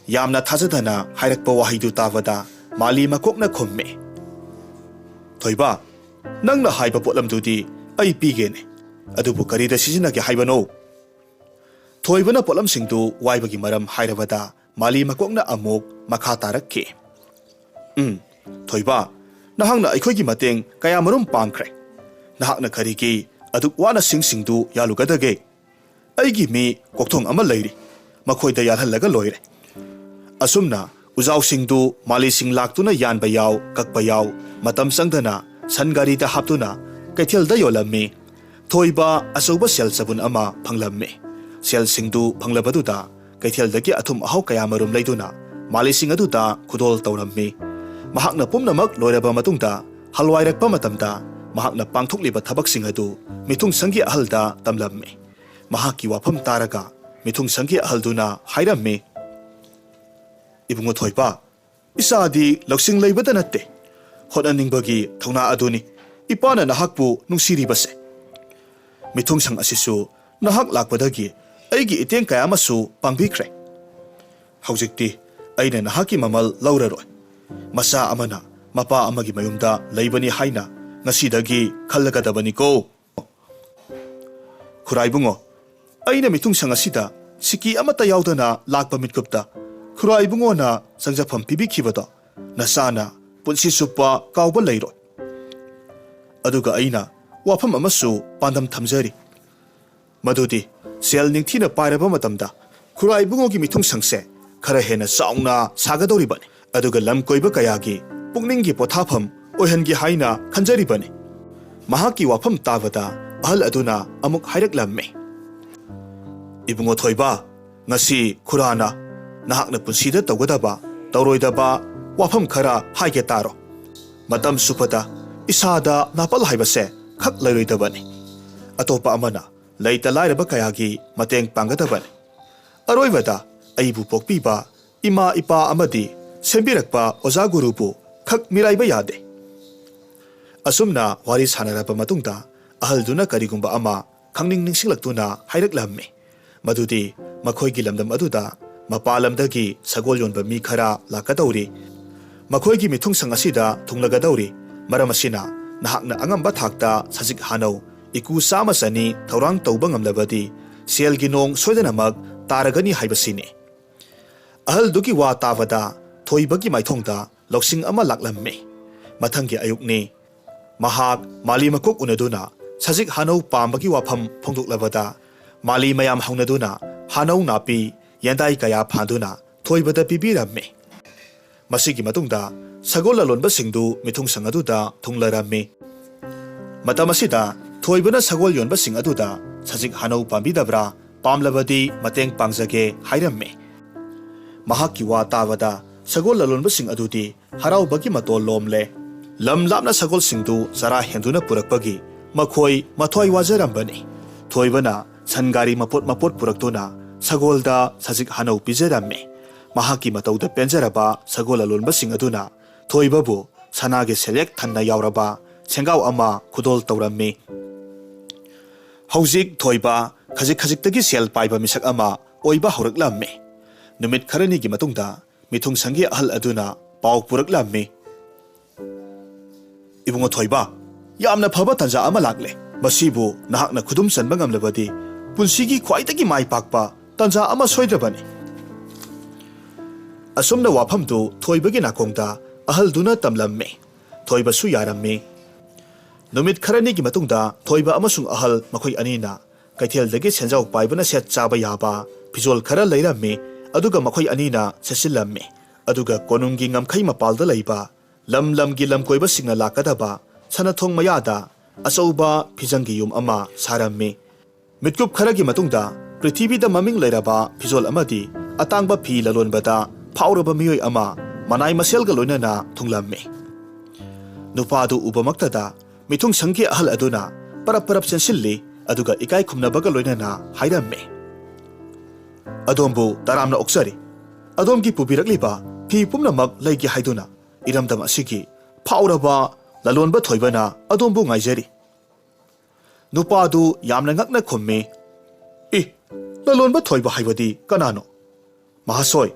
ꯌꯥꯝꯅ ꯊꯥꯖꯗꯅ ꯍꯥꯏꯔꯛꯄ ꯋꯥꯍꯩꯗꯨ ꯇꯥꯕꯗ ꯃꯥꯂꯤ ꯃꯀꯣꯛꯅ ꯈꯨꯝꯃꯤ, "ꯊꯣꯏꯕ, ꯅꯪꯅ ꯍꯥꯏꯕ ꯄꯣꯠꯂꯝꯗꯨꯗꯤ ꯑꯩ ꯄꯤꯒꯦꯅꯦ, ꯑꯗꯨꯕꯨ ꯀꯔꯤꯗ ꯁꯤꯖꯤꯟꯅꯒꯦ ꯍꯥꯏꯕꯅꯣ?" ꯊꯣꯏꯕꯅ ꯄꯣꯠꯂꯝꯁꯤꯡꯗꯨ ꯋꯥꯏꯕꯒꯤ ꯃꯔꯝ ꯍꯥꯏꯔꯕꯗ ꯃꯥꯂꯤ ꯃꯀꯣꯛꯅ ꯑꯃꯨꯛ ꯃꯈꯥ ꯇꯥꯔꯛꯈꯤ, "ꯎꯝ, ꯊꯣꯏꯕ, ꯅꯍꯥꯛꯅ ꯑꯩꯈꯣꯏꯒꯤ ꯃꯇꯦꯡ ꯀꯌꯥꯃꯔꯨꯝ ꯄꯥꯡꯈ꯭ꯔꯦ꯫ ꯅꯍꯥꯛꯅ ꯀꯔꯤꯒꯤ ꯑꯗꯨꯛ ꯋꯥꯅ ꯁꯤꯡꯁꯤꯡꯗꯨ ꯌꯥꯜꯂꯨꯒꯗꯒꯦ? ꯑꯩꯒꯤ ꯃꯤ ꯀꯣꯛꯊꯣꯡ ꯑꯃ ꯂꯩꯔꯤ, ꯃꯈꯣꯏꯗ ꯌꯥꯜꯍꯜꯂꯒ ꯂꯣꯏꯔꯦ꯫ ꯑꯁꯨꯝꯅ ꯎꯖꯥꯎꯁꯤꯡꯗꯨ ꯃꯥꯂꯤꯁꯤꯡ ꯂꯥꯛꯇꯨꯅ ꯌꯥꯟꯕ ꯌꯥꯎ, ꯀꯛꯄ ꯌꯥꯎ, ꯃꯇꯝ ꯆꯪꯗꯅ ꯁꯟ ꯒꯥꯔꯤꯗ ꯍꯥꯞꯇꯨꯅ ꯀꯩꯊꯦꯜꯗ ꯌꯣꯜꯂꯝꯃꯤ꯫ ꯊꯣꯏꯕ ꯑꯆꯧꯕ ꯁꯦꯜ ꯆꯕꯨꯟ ꯑꯃ ꯐꯪꯂꯝꯃꯤ꯫ ꯁꯦꯜꯁꯤꯡꯗꯨ ꯐꯪꯂꯕꯗꯨꯗ ꯀꯩꯊꯦꯜꯗꯒꯤ ꯑꯊꯨꯝ ꯑꯍꯥꯎ ꯀꯌꯥꯃꯔꯨꯝ ꯂꯩꯗꯨꯅ ꯃꯥꯂꯤꯁꯤꯡ ꯑꯗꯨꯗ ꯈꯨꯗꯣꯜ ꯇꯧꯔꯝꯃꯤ꯫ ꯃꯍꯥꯛꯅ ꯄꯨꯝꯅꯃꯛ ꯂꯣꯏꯔꯕ ꯃꯇꯨꯡꯗ ꯍꯜꯋꯥꯏꯔꯛꯄ ꯃꯇꯝꯗ ꯃꯍꯥꯛꯅ ꯄꯥꯡꯊꯣꯛꯂꯤꯕ ꯊꯕꯛꯁꯤꯡ ꯑꯗꯨ ꯃꯤꯊꯨꯡꯁꯪꯒꯤ ꯑꯍꯜꯗ ꯇꯝꯂꯝꯃꯤ꯫ ꯃꯍꯥꯛꯀꯤ ꯋꯥꯐꯝ ꯇꯥꯔꯒ ꯃꯤꯊꯨꯡꯁꯪꯒꯤ ꯑꯍꯜꯗꯨꯅ ꯍꯥꯏꯔꯝꯃꯤ, "ꯏꯕꯨꯡꯉꯣ ꯊꯣꯏꯕ, ꯏꯆꯥꯗꯤ ꯂꯧꯁꯤꯡ ꯂꯩꯕꯗ ꯅꯠꯇꯦ, ꯍꯣꯠꯅꯅꯤꯡꯕꯒꯤ ꯊꯧꯅꯥ ꯑꯗꯨꯅꯤ ꯏꯄꯥꯅ ꯅꯍꯥꯛꯄꯨ ꯅꯨꯡꯁꯤꯔꯤꯕꯁꯦ꯫ ꯃꯤꯊꯨꯡꯁꯪ ꯑꯁꯤꯁꯨ ꯅꯍꯥꯛ ꯂꯥꯛꯄꯗꯒꯤ ꯑꯩꯒꯤ ꯏꯇꯦꯡ ꯀꯌꯥ ꯑꯃꯁꯨ ꯄꯥꯡꯕꯤꯈ꯭ꯔꯦ꯫ ꯍꯧꯖꯤꯛꯇꯤ ꯑꯩꯅ ꯅꯍꯥꯛꯀꯤ ꯃꯃꯜ ꯂꯧꯔꯔꯣꯏ꯫ ꯃꯆꯥ ꯑꯃꯅ ꯃꯄꯥ ꯑꯃꯒꯤ ꯃꯌꯨꯝꯗ ꯂꯩꯕꯅꯤ ꯍꯥꯏꯅ ꯉꯁꯤꯗꯒꯤ ꯈꯜꯂꯒꯗꯕꯅꯤꯀꯣ꯫ ꯈꯨꯔꯥꯏꯕꯨꯡꯉꯣ, ꯑꯩꯅ ꯃꯤꯊꯨꯡꯁꯪ ꯑꯁꯤꯗ ꯁꯤꯀꯤ ꯑꯃꯠꯇ ꯌꯥꯎꯗꯅ ꯂꯥꯛꯄ ꯃꯤꯠꯀꯨꯞꯇ ꯈꯨꯔꯥꯏꯕꯨꯡꯉꯣꯅ ꯆꯪꯖꯐꯝ ꯄꯤꯕꯤꯈꯤꯕꯗꯣ ꯅꯆꯥꯅ ꯄꯨꯟꯁꯤ ꯆꯨꯞꯄ ꯀꯥꯎꯕ ꯂꯩꯔꯣꯏ꯫ ꯑꯗꯨꯒ ꯑꯩꯅ ꯋꯥꯐꯝ ꯑꯃꯁꯨ ꯄꯥꯟꯗꯝ ꯊꯝꯖꯔꯤ꯫ ꯃꯗꯨꯗꯤ ꯁꯦꯜ ꯅꯤꯡꯊꯤꯅ ꯄꯥꯏꯔꯕ ꯃꯇꯝꯗ ꯈꯨꯔꯥꯏꯕꯨꯡꯉꯣꯒꯤ ꯃꯤꯊꯨꯡꯁꯪꯁꯦ ꯈꯔ ꯍꯦꯟꯅ ꯆꯥꯎꯅ ꯁꯥꯒꯗꯧꯔꯤꯕꯅꯤ꯫ ꯑꯗꯨꯒ ꯂꯝ ꯀꯣꯏꯕ ꯀꯌꯥꯒꯤ ꯄꯨꯛꯅꯤꯡꯒꯤ ꯄꯣꯊꯥꯐꯝ ꯑꯣꯏꯍꯟꯒꯦ ꯍꯥꯏꯅ ꯈꯟꯖꯔꯤꯕꯅꯤ꯫" ꯃꯍꯥꯛꯀꯤ ꯋꯥꯐꯝ ꯇꯥꯕꯗ ꯑꯍꯜ ꯑꯗꯨꯅ ꯑꯃꯨꯛ ꯍꯥꯏꯔꯛꯂꯝꯃꯤ, "ꯏꯕꯨꯡꯉꯣ ꯊꯣꯏꯕ, ꯉꯁꯤ ꯈꯨꯔꯥꯅ ꯅꯍꯥꯛꯅ ꯄꯨꯟꯁꯤꯗ ꯇꯧꯒꯗꯕ, ꯇꯧꯔꯣꯏꯗꯕ ꯋꯥꯐꯝ ꯈꯔ ꯍꯥꯏꯒꯦ ꯇꯥꯔꯣ꯫ ꯃꯇꯝ ꯆꯨꯞꯄꯗ ꯏꯁꯥꯗ ꯅꯥꯄꯜ ꯍꯥꯏꯕꯁꯦ ꯈꯛ ꯂꯩꯔꯣꯏꯗꯕꯅꯤ꯫ ꯑꯇꯣꯞꯄ ꯑꯃꯅ ꯂꯩꯇ ꯂꯥꯏꯔꯕ ꯀꯌꯥꯒꯤ ꯃꯇꯦꯡ ꯄꯥꯡꯒꯗꯕꯅꯤ꯫ ꯑꯔꯣꯏꯕꯗ ꯑꯩꯕꯨ ꯄꯣꯛꯄꯤꯕ ꯏꯃꯥ ꯏꯄꯥ ꯑꯃꯗꯤ ꯁꯦꯝꯕꯤꯔꯛꯄ ꯑꯣꯖꯥ ꯒꯨꯔꯨꯕꯨ ꯈꯛ ꯃꯤꯔꯥꯏꯕ ꯌꯥꯗꯦ꯫" ꯑꯁꯨꯝꯅ ꯋꯥꯔꯤ ꯁꯥꯟꯅꯔꯕ ꯃꯇꯨꯡꯗ ꯑꯍꯜꯗꯨꯅ ꯀꯔꯤꯒꯨꯝꯕ ꯑꯃ ꯈꯪꯅꯤꯡ ꯅꯤꯡꯁꯤꯡꯂꯛꯇꯨꯅ ꯍꯥꯏꯔꯛꯂꯝꯃꯤ꯫ ꯃꯗꯨꯗꯤ ꯃꯈꯣꯏꯒꯤ ꯂꯝꯗꯝ ꯑꯗꯨꯗ ꯃꯄꯥꯟ ꯂꯝꯗꯒꯤ ꯁꯒꯣꯜ ꯌꯣꯟꯕ ꯃꯤ ꯈꯔ ꯂꯥꯛꯀꯗꯧꯔꯤ꯫ ꯃꯈꯣꯏꯒꯤ ꯃꯤꯊꯨꯡꯁꯪ ꯑꯁꯤꯗ ꯊꯨꯡꯂꯒꯗꯧꯔꯤ꯫ ꯃꯔꯝ ꯑꯁꯤꯅ ꯅꯍꯥꯛꯅ ꯑꯉꯝꯕ ꯊꯥꯛꯇ ꯁꯖꯤꯛ ꯍꯥꯅꯧ, ꯏꯀꯨ ꯆꯥꯃ ꯆꯅꯤ ꯊꯧꯔꯥꯡ ꯇꯧꯕ ꯉꯝꯂꯕꯗꯤ ꯁꯦꯜꯒꯤ ꯅꯣꯡ ꯁꯣꯏꯗꯅꯃꯛ ꯇꯥꯔꯒꯅꯤ ꯍꯥꯏꯕꯁꯤꯅꯤ꯫ ꯑꯍꯜꯗꯨꯒꯤ ꯋꯥ ꯇꯥꯕꯗ ꯊꯣꯏꯕꯒꯤ ꯃꯥꯏꯊꯣꯡꯗ ꯂꯧꯁꯤꯡ ꯑꯃ ꯂꯥꯛꯂꯝꯃꯤ꯫ ꯃꯊꯪꯒꯤ ꯑꯌꯨꯛꯅꯤ꯫ ꯃꯍꯥꯛ ꯃꯥꯂꯤ ꯃꯀꯣꯛ ꯎꯅꯗꯨꯅ ꯁꯖꯤꯛ ꯍꯥꯅꯧ ꯄꯥꯝꯕꯒꯤ ꯋꯥꯐꯝ ꯐꯣꯡꯗꯣꯛꯂꯕꯗ, ꯃꯥꯂꯤ ꯃꯌꯥꯝ ꯍꯧꯅꯗꯨꯅ ꯍꯥꯅꯧ ꯅꯥꯄꯤ ꯌꯦꯟꯗꯥꯏ ꯀꯌꯥ ꯐꯥꯟꯗꯨꯅ ꯊꯣꯏꯕꯗ ꯄꯤꯕꯤꯔꯝꯃꯤ꯫ ꯃꯁꯤꯒꯤ ꯃꯇꯨꯡꯗ ꯁꯒꯣꯜ ꯂꯂꯣꯟꯕꯁꯤꯡꯗꯨ ꯃꯤꯊꯨꯡꯁꯪ ꯑꯗꯨꯗ ꯊꯨꯡꯂꯔꯝꯃꯤ꯫ ꯃꯇꯝ ꯑꯁꯤꯗ ꯊꯣꯏꯕꯅ ꯁꯒꯣꯜ ꯌꯣꯟꯕꯁꯤꯡ ꯑꯗꯨꯗ ꯁꯖꯤꯛ ꯍꯥꯅꯧ ꯄꯥꯝꯕꯤꯗꯕ꯭ꯔꯥ, ꯄꯥꯝꯂꯕꯗꯤ ꯃꯇꯦꯡ ꯄꯥꯡꯖꯒꯦ ꯍꯥꯏꯔꯝꯃꯤ꯫ ꯃꯍꯥꯛꯀꯤ ꯋꯥ ꯇꯥꯕꯗ ꯁꯒꯣꯜ ꯂꯂꯣꯟꯕꯁꯤꯡ ꯑꯗꯨꯗꯤ ꯍꯔꯥꯎꯕꯒꯤ ꯃꯇꯣꯜ ꯂꯣꯝꯂꯦ꯫ ꯂꯝ ꯂꯥꯞꯅ ꯁꯒꯣꯜꯁꯤꯡꯗꯨ ꯆꯔꯥ ꯍꯦꯟꯗꯨꯅ ꯄꯨꯔꯛꯄꯒꯤ ꯃꯈꯣꯏ ꯃꯊ꯭ꯋꯥꯏ ꯋꯥꯖꯔꯝꯕꯅꯤ꯫ ꯊꯣꯏꯕꯅ ꯁꯟ ꯒꯥꯔꯤ ꯃꯄꯣꯠ ꯃꯄꯣꯠ ꯄꯨꯔꯛꯇꯨꯅ ꯁꯒꯣꯜꯗ ꯁꯖꯤꯛ ꯍꯥꯅꯧ ꯄꯤꯖꯔꯝꯃꯤ꯫ ꯃꯍꯥꯛꯀꯤ ꯃꯇꯧꯗ ꯄꯦꯟꯖꯔꯕ ꯁꯒꯣꯜ ꯂꯂꯣꯟꯕꯁꯤꯡ ꯑꯗꯨꯅ ꯊꯣꯏꯕꯕꯨ ꯁꯅꯥꯒꯤ ꯁꯦꯜꯌꯦꯛ ꯊꯟꯅ ꯌꯥꯎꯔꯕ ꯁꯦꯡꯒꯥꯎ ꯑꯃ ꯈꯨꯗꯣꯜ ꯇꯧꯔꯝꯃꯤ꯫ ꯍꯧꯖꯤꯛ ꯊꯣꯏꯕ ꯈꯖꯤꯛ ꯈꯖꯤꯛꯇꯒꯤ ꯁꯦꯜ ꯄꯥꯏꯕ ꯃꯤꯁꯛ ꯑꯃ ꯑꯣꯏꯕ ꯍꯧꯔꯛꯂꯝꯃꯤ꯫ ꯅꯨꯃꯤꯠ ꯈꯔꯅꯤꯒꯤ ꯃꯇꯨꯡꯗ ꯃꯤꯊꯨꯡꯁꯪꯒꯤ ꯑꯍꯜ ꯑꯗꯨꯅ ꯄꯥꯎ ꯄꯨꯔꯛꯂꯝꯃꯤ꯫ "ꯏꯕꯨꯡꯉꯣ ꯊꯣꯏꯕ, ꯌꯥꯝꯅ ꯐꯕ ꯇꯥꯟꯖꯥ ꯑꯃ ꯂꯥꯛꯂꯦ꯫ ꯃꯁꯤꯕꯨ ꯅꯍꯥꯛꯅ ꯈꯨꯗꯨꯝ ꯆꯟꯕ ꯉꯝꯂꯕꯗꯤ ꯄꯨꯟꯁꯤꯒꯤ ꯈ꯭ꯋꯥꯏꯗꯒꯤ ꯃꯥꯏ ꯄꯥꯛꯄ ꯇꯥꯟꯖꯥ ꯑꯃ ꯁꯣꯏꯗ꯭ꯔꯕꯅꯤ꯫" ꯑꯁꯨꯝꯅ ꯋꯥꯐꯝꯗꯨ ꯊꯣꯏꯕꯒꯤ ꯅꯥꯀꯣꯡꯗ ꯑꯍꯜꯗꯨꯅ ꯇꯝꯂꯝꯃꯤ꯫ ꯊꯣꯏꯕꯁꯨ ꯌꯥꯔꯝꯃꯤ꯫ ꯅꯨꯃꯤꯠ ꯈꯔꯅꯤꯒꯤ ꯃꯇꯨꯡꯗ ꯊꯣꯏꯕ ꯑꯃꯁꯨꯡ ꯑꯍꯜ ꯃꯈꯣꯏ ꯑꯅꯤꯅ ꯀꯩꯊꯦꯜꯗꯒꯤ ꯁꯦꯟꯖꯥꯎ ꯄꯥꯏꯕꯅ ꯁꯦꯠ ꯆꯥꯕ ꯌꯥꯕ ꯐꯤꯖꯣꯜ ꯈꯔ ꯂꯩꯔꯝꯃꯤ꯫ ꯑꯗꯨꯒ ꯃꯈꯣꯏ ꯑꯅꯤꯅ ꯁꯦꯠꯆꯤꯜꯂꯝꯃꯤ꯫ ꯑꯗꯨꯒ ꯀꯣꯅꯨꯡꯒꯤ ꯉꯝꯈꯩ ꯃꯄꯥꯜꯗ ꯂꯩꯕ ꯂꯝ ꯂꯝꯒꯤ ꯂꯝꯀꯣꯏꯕꯁꯤꯡꯅ ꯂꯥꯛꯀꯗꯕ ꯁꯅꯥꯊꯣꯡ ꯃꯌꯥꯗ ꯑꯆꯧꯕ ꯐꯤꯖꯪꯒꯤ ꯌꯨꯝ ꯑꯃ ꯁꯥꯔꯝꯃꯤ꯫ ꯃꯤꯠꯀꯨꯞ ꯈꯔꯒꯤ ꯃꯇꯨꯡꯗ ꯄ꯭ꯔꯤꯊꯤꯕꯤꯗ ꯃꯃꯤꯡ ꯂꯩꯔꯕ ꯐꯤꯖꯣꯜ ꯑꯃꯗꯤ ꯑꯇꯥꯡꯕ ꯐꯤ ꯂꯂꯣꯟꯕꯗ ꯐꯥꯎꯔꯕ ꯃꯤꯑꯣꯏ ꯑꯃ ꯃꯅꯥꯏ ꯃꯁꯦꯜꯒ ꯂꯣꯏꯅꯅ ꯊꯨꯡꯂꯝꯃꯤ꯫ ꯅꯨꯄꯥꯗꯨ ꯎꯕꯃꯛꯇꯗ ꯃꯤꯊꯨꯡꯁꯪꯒꯤ ꯑꯍꯜ ꯑꯗꯨꯅ ꯄꯔꯞ ꯄꯔꯞ ꯆꯦꯟꯁꯤꯜꯂꯤ꯫ ꯑꯗꯨꯒ ꯏꯀꯥꯏ ꯈꯨꯝꯅꯕꯒ ꯂꯣꯏꯅꯅ ꯍꯥꯏꯔꯝꯃꯤ, "ꯑꯗꯣꯝꯕꯨ ꯇꯔꯥꯝꯅ ꯑꯣꯛꯆꯔꯤ꯫ ꯑꯗꯣꯝꯒꯤ ꯄꯨꯕꯤꯔꯛꯂꯤꯕ ꯐꯤ ꯄꯨꯝꯅꯃꯛ ꯂꯩꯒꯦ ꯍꯥꯏꯗꯨꯅ ꯏꯔꯝꯗꯝ ꯑꯁꯤꯒꯤ ꯐꯥꯎꯔꯕ ꯂꯂꯣꯟꯕ ꯊꯣꯏꯕꯅ ꯑꯗꯣꯝꯕꯨ ꯉꯥꯏꯖꯔꯤ꯫" ꯅꯨꯄꯥꯗꯨ ꯌꯥꯝꯅ ꯉꯛꯅ ꯈꯨꯝꯃꯤ, "ꯏ, ꯂꯂꯣꯟꯕ ꯊꯣꯏꯕ ꯍꯥꯏꯕꯗꯤ ꯀꯅꯥꯅꯣ? ꯃꯍꯥꯁꯣꯏ,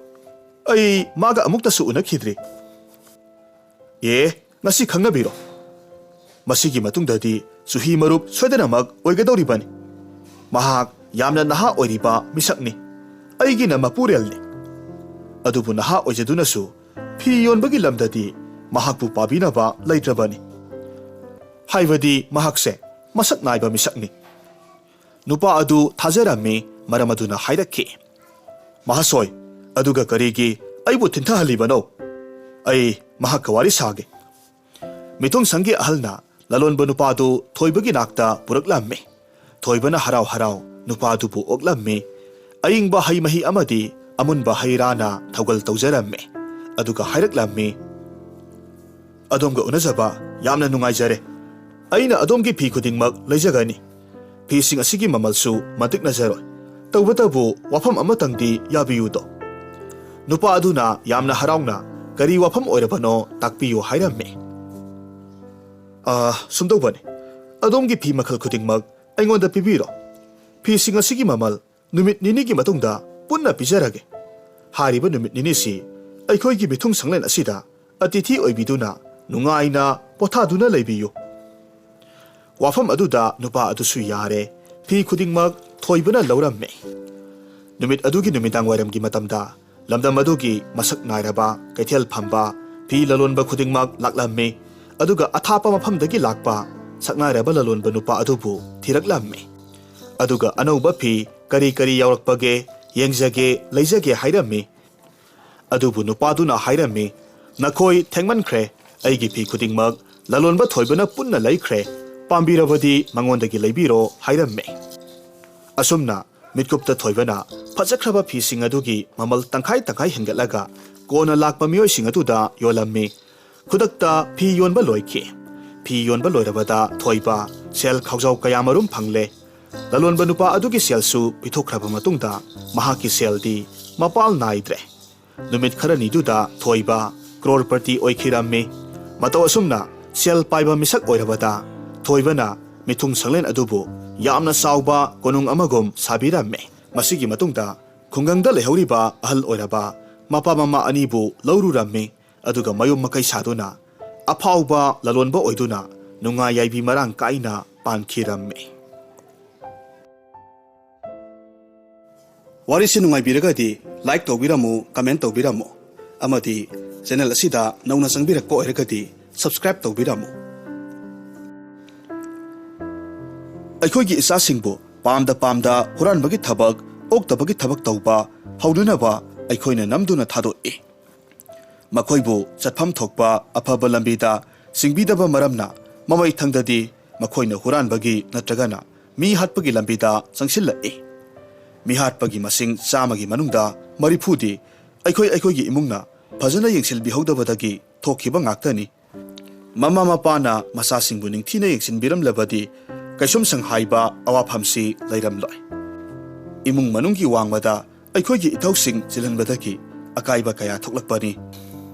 ꯑꯩ ꯃꯥꯒ ꯑꯃꯨꯛꯇꯁꯨ ꯎꯅꯈꯤꯗ꯭ꯔꯤ꯫" "ꯑꯦ, ꯉꯁꯤ ꯈꯪꯅꯕꯤꯔꯣ꯫ ꯃꯁꯤꯒꯤ ꯃꯇꯨꯡꯗꯗꯤ ꯆꯨꯍꯤ ꯃꯔꯨꯞ ꯁꯣꯏꯗꯅꯃꯛ ꯑꯣꯏꯒꯗꯧꯔꯤꯕꯅꯤ꯫ ꯃꯍꯥꯛ ꯌꯥꯝꯅ ꯅꯍꯥ ꯑꯣꯏꯔꯤꯕ ꯃꯤꯁꯛꯅꯤ꯫ ꯑꯩꯒꯤꯅ ꯃꯄꯨꯔꯦꯜꯅꯤ꯫ ꯑꯗꯨꯕꯨ ꯅꯍꯥ ꯑꯣꯏꯖꯗꯨꯅꯁꯨ ꯐꯤ ꯌꯣꯟꯕꯒꯤ ꯂꯝꯗꯗꯤ ꯃꯍꯥꯛꯄꯨ ꯄꯥꯕꯤꯅꯕ ꯂꯩꯇ꯭ꯔꯕꯅꯤ꯫ ꯍꯥꯏꯕꯗꯤ ꯃꯍꯥꯛꯁꯦ ꯃꯁꯛ ꯅꯥꯏꯕ ꯃꯤꯁꯛꯅꯤ꯫ ꯅꯨꯄꯥ ꯑꯗꯨ ꯊꯥꯖꯔꯝꯃꯤ, ꯃꯔꯝ ꯑꯗꯨꯅ ꯍꯥꯏꯔꯛꯈꯤ, "ꯃꯍꯥꯁꯣꯏ, ꯑꯗꯨꯒ ꯀꯔꯤꯒꯤ ꯑꯩꯕꯨ ꯊꯤꯟꯊꯍꯜꯂꯤꯕꯅꯣ? ꯑꯩ ꯃꯍꯥꯛꯀ ꯋꯥꯔꯤ ꯁꯥꯒꯦ꯫" ꯃꯤꯊꯨꯡꯁꯪꯒꯤ ꯑꯍꯜꯅ ꯂꯂꯣꯟꯕ ꯅꯨꯄꯥꯗꯨ ꯊꯣꯏꯕꯒꯤ ꯅꯥꯛꯇ ꯄꯨꯔꯛꯂꯝꯃꯤ꯫ ꯊꯣꯏꯕꯅ ꯍꯔꯥꯎ ꯍꯔꯥꯎ ꯅꯨꯄꯥ ꯑꯗꯨꯕꯨ ꯑꯣꯛꯂꯝꯃꯤ꯫ ꯑꯏꯪꯕ ꯍꯩ ꯃꯍꯤ ꯑꯃꯗꯤ ꯑꯃꯨꯟꯕ ꯍꯩ ꯔꯥꯅ ꯊꯧꯒꯜ ꯇꯧꯖꯔꯝꯃꯤ꯫ ꯑꯗꯨꯒ ꯍꯥꯏꯔꯛꯂꯝꯃꯤ, "ꯑꯗꯣꯝꯒ ꯎꯅꯖꯕ ꯌꯥꯝꯅ ꯅꯨꯡꯉꯥꯏꯖꯔꯦ꯫ ꯑꯩꯅ ꯑꯗꯣꯝꯒꯤ ꯐꯤ ꯈꯨꯗꯤꯡꯃꯛ ꯂꯩꯖꯒꯅꯤ꯫ ꯐꯤꯁꯤꯡ ꯑꯁꯤꯒꯤ ꯃꯃꯜꯁꯨ ꯃꯇꯤꯛ ꯅꯖꯔꯣꯏ꯫ ꯇꯧꯕꯇꯕꯨ ꯋꯥꯐꯝ ꯑꯃꯇꯪꯗꯤ ꯌꯥꯕꯤꯌꯨꯗꯣ꯫" ꯅꯨꯄꯥ ꯑꯗꯨꯅ ꯌꯥꯝꯅ ꯍꯔꯥꯎꯅ, "ꯀꯔꯤ ꯋꯥꯐꯝ ꯑꯣꯏꯔꯕꯅꯣ ꯇꯥꯛꯄꯤꯌꯨ" ꯍꯥꯏꯔꯝꯃꯤ꯫ "ꯑꯥ, ꯁꯨꯝꯗꯧꯕꯅꯤ, ꯑꯗꯣꯝꯒꯤ ꯐꯤ ꯃꯈꯜ ꯈꯨꯗꯤꯡꯃꯛ ꯑꯩꯉꯣꯟꯗ ꯄꯤꯕꯤꯔꯣ꯫ ꯐꯤꯁꯤꯡ ꯑꯁꯤꯒꯤ ꯃꯃꯜ ꯅꯨꯃꯤꯠ ꯅꯤꯅꯤꯒꯤ ꯃꯇꯨꯡꯗ ꯄꯨꯟꯅ ꯄꯤꯖꯔꯒꯦ꯫ ꯍꯥꯏꯔꯤꯕ ꯅꯨꯃꯤꯠ ꯅꯤꯅꯤꯁꯤ ꯑꯩꯈꯣꯏꯒꯤ ꯃꯤꯊꯨꯡ ꯁꯪꯂꯦꯟ ꯑꯁꯤꯗ ꯑꯇꯤꯊꯤ ꯑꯣꯏꯕꯤꯗꯨꯅ ꯅꯨꯡꯉꯥꯏꯅ ꯄꯣꯊꯥꯗꯨꯅ ꯂꯩꯕꯤꯌꯨ꯫" ꯋꯥꯐꯝ ꯑꯗꯨꯗ ꯅꯨꯄꯥ ꯑꯗꯨꯁꯨ ꯌꯥꯔꯦ꯫ ꯐꯤ ꯈꯨꯗꯤꯡꯃꯛ ꯊꯣꯏꯕꯅ ꯂꯧꯔꯝꯃꯦ꯫ ꯅꯨꯃꯤꯠ ꯑꯗꯨꯒꯤ ꯅꯨꯃꯤꯗꯥꯡ ꯋꯥꯏꯔꯝꯒꯤ ꯃꯇꯝꯗ ꯂꯝꯗꯝ ꯑꯗꯨꯒꯤ ꯃꯁꯛ ꯅꯥꯏꯔꯕ ꯀꯩꯊꯦꯜ ꯐꯝꯕ ꯐꯤ ꯂꯂꯣꯟꯕ ꯈꯨꯗꯤꯡꯃꯛ ꯂꯥꯛꯂꯝꯃꯤ꯫ ꯑꯗꯨꯒ ꯑꯊꯥꯞꯄ ꯃꯐꯝꯗꯒꯤ ꯂꯥꯛꯄ ꯁꯛꯅꯥꯏꯔꯕ ꯂꯂꯣꯟꯕ ꯅꯨꯄꯥ ꯑꯗꯨꯕꯨ ꯊꯤꯔꯛꯂꯝꯃꯤ꯫ ꯑꯗꯨꯒ ꯑꯅꯧꯕ ꯐꯤ ꯀꯔꯤ ꯀꯔꯤ ꯌꯥꯎꯔꯛꯄꯒꯦ ꯌꯦꯡꯖꯒꯦ, ꯂꯩꯖꯒꯦ ꯍꯥꯏꯔꯝꯃꯤ꯫ ꯑꯗꯨꯕꯨ ꯅꯨꯄꯥꯗꯨꯅ ꯍꯥꯏꯔꯝꯃꯤ, "ꯅꯈꯣꯏ ꯊꯦꯡꯃꯟꯈ꯭ꯔꯦ꯫ ꯑꯩꯒꯤ ꯐꯤ ꯈꯨꯗꯤꯡꯃꯛ ꯂꯂꯣꯟꯕ ꯊꯣꯏꯕꯅ ꯄꯨꯟꯅ ꯂꯩꯈ꯭ꯔꯦ꯫ ꯄꯥꯝꯕꯤꯔꯕꯗꯤ ꯃꯉꯣꯟꯗꯒꯤ ꯂꯩꯕꯤꯔꯣ" ꯍꯥꯏꯔꯝꯃꯤ꯫ ꯑꯁꯨꯝꯅ ꯃꯤꯠꯀꯨꯞꯇ ꯊꯣꯏꯕꯅ ꯐꯖꯈ꯭ꯔꯕ ꯐꯤꯁꯤꯡ ꯑꯗꯨꯒꯤ ꯃꯃꯜ ꯇꯪꯈꯥꯏ ꯇꯪꯈꯥꯏ ꯍꯦꯟꯒꯠꯂꯒ ꯀꯣꯟꯅ ꯂꯥꯛꯄ ꯃꯤꯑꯣꯏꯁꯤꯡ ꯑꯗꯨꯗ ꯌꯣꯜꯂꯝꯃꯤ꯫ ꯈꯨꯗꯛꯇ ꯐꯤ ꯌꯣꯟꯕ ꯂꯣꯏꯈꯤ꯫ ꯐꯤ ꯌꯣꯟꯕ ꯂꯣꯏꯔꯕꯗ ꯊꯣꯏꯕ ꯁꯦꯜ ꯈꯥꯎꯖꯥꯎ ꯀꯌꯥꯃꯔꯨꯝ ꯐꯪꯂꯦ꯫ ꯂꯂꯣꯟꯕ ꯅꯨꯄꯥ ꯑꯗꯨꯒꯤ ꯁꯦꯜꯁꯨ ꯄꯤꯊꯣꯛꯈ꯭ꯔꯕ ꯃꯇꯨꯡꯗ ꯃꯍꯥꯛꯀꯤ ꯁꯦꯜꯗꯤ ꯃꯄꯥꯜ ꯅꯥꯏꯗ꯭ꯔꯦ꯫ ꯅꯨꯃꯤꯠ ꯈꯔꯅꯤꯗꯨꯗ ꯊꯣꯏꯕ ꯀ꯭ꯔꯣꯔꯄꯇꯤ ꯑꯣꯏꯈꯤꯔꯝꯃꯤ꯫ ꯃꯇꯧ ꯑꯁꯨꯝꯅ ꯁꯦꯜ ꯄꯥꯏꯕ ꯃꯤꯁꯛ ꯑꯣꯏꯔꯕꯗ ꯊꯣꯏꯕꯅ ꯃꯤꯊꯨꯡ ꯁꯪꯂꯦꯟ ꯑꯗꯨꯕꯨ ꯌꯥꯝꯅ ꯆꯥꯎꯕ ꯀꯣꯅꯨꯡ ꯑꯃꯒꯨꯝ ꯁꯥꯕꯤꯔꯝꯃꯤ꯫ ꯃꯁꯤꯒꯤ ꯃꯇꯨꯡꯗ ꯈꯨꯡꯒꯪꯗ ꯂꯩꯍꯧꯔꯤꯕ ꯑꯍꯜ ꯑꯣꯏꯔꯕ ꯃꯄꯥ ꯃꯃꯥ ꯑꯅꯤꯕꯨ ꯂꯧꯔꯨꯔꯝꯃꯤ꯫ ꯑꯗꯨꯒ ꯃꯌꯨꯝ ꯃꯀꯩ ꯁꯥꯗꯨꯅ ꯑꯐꯥꯎꯕ ꯂꯂꯣꯟꯕ ꯑꯣꯏꯗꯨꯅ ꯅꯨꯡꯉꯥꯏ ꯌꯥꯏꯕꯤ ꯃꯔꯥꯡ ꯀꯥꯏꯅ ꯄꯥꯟꯈꯤꯔꯝꯃꯤ꯫ ꯋꯥꯔꯤꯁꯤ ꯅꯨꯡꯉꯥꯏꯕꯤꯔꯒꯗꯤ like ꯇꯧꯕꯤꯔꯝꯃꯨ, comment ꯇꯧꯕꯤꯔꯝꯃꯨ, ꯑꯃꯗꯤ channel ꯑꯁꯤꯗ ꯅꯧꯅ ꯆꯪꯕꯤꯔꯛꯄ ꯑꯣꯏꯔꯒꯗꯤ subscribe ꯇꯧꯕꯤꯔꯝꯃꯨ꯫ ꯑꯩꯈꯣꯏꯒꯤ ꯏꯆꯥꯁꯤꯡꯕꯨ ꯄꯥꯝꯗ ꯄꯥꯝꯗ ꯍꯨꯔꯥꯟꯕꯒꯤ ꯊꯕꯛ, ꯑꯣꯛꯇꯕꯒꯤ ꯊꯕꯛ ꯇꯧꯕ ꯍꯧꯅꯅꯕ ꯑꯩꯈꯣꯏꯅ ꯅꯝꯗꯨꯅ ꯊꯥꯗꯣꯛꯏ꯫ ꯃꯈꯣꯏꯕꯨ ꯆꯠꯐꯝ ꯊꯣꯛꯄ ꯑꯐꯕ ꯂꯝꯕꯤꯗ ꯆꯤꯡꯕꯤꯗꯕ ꯃꯔꯝꯅ ꯃꯃꯩꯊꯪꯗꯗꯤ ꯃꯈꯣꯏꯅ ꯍꯨꯔꯥꯟꯕꯒꯤ ꯅꯠꯇ꯭ꯔꯒꯅ ꯃꯤ ꯍꯥꯠꯄꯒꯤ ꯂꯝꯕꯤꯗ ꯆꯪꯁꯤꯜꯂꯛꯏ꯫ ꯃꯤꯍꯥꯠꯄꯒꯤ ꯃꯁꯤꯡ ꯆꯥꯝꯃꯒꯤ ꯃꯅꯨꯡꯗ ꯃꯔꯤꯐꯨꯗꯤ ꯑꯩꯈꯣꯏ ꯑꯩꯈꯣꯏꯒꯤ ꯏꯃꯨꯡꯅ ꯐꯖꯅ ꯌꯦꯡꯁꯤꯟꯕꯤꯍꯧꯗꯕꯗꯒꯤ ꯊꯣꯛꯈꯤꯕ ꯉꯥꯛꯇꯅꯤ꯫ ꯃꯃꯥ ꯃꯄꯥꯅ ꯃꯆꯥꯁꯤꯡꯕꯨ ꯅꯤꯡꯊꯤꯅ ꯌꯦꯡꯁꯤꯟꯕꯤꯔꯝꯂꯕꯗꯤ ꯀꯩꯁꯨꯝꯁꯪ ꯍꯥꯏꯕ ꯑꯋꯥꯐꯝꯁꯤ ꯂꯩꯔꯝꯂꯣꯏ꯫ ꯏꯃꯨꯡ ꯃꯅꯨꯡꯒꯤ ꯋꯥꯡꯃꯗ ꯑꯩꯈꯣꯏꯒꯤ ꯏꯊꯧꯁꯤꯡ ꯆꯤꯜꯍꯟꯕꯗꯒꯤ ꯑꯀꯥꯏꯕ ꯀꯌꯥ ꯊꯣꯛꯂꯛꯄꯅꯤ꯫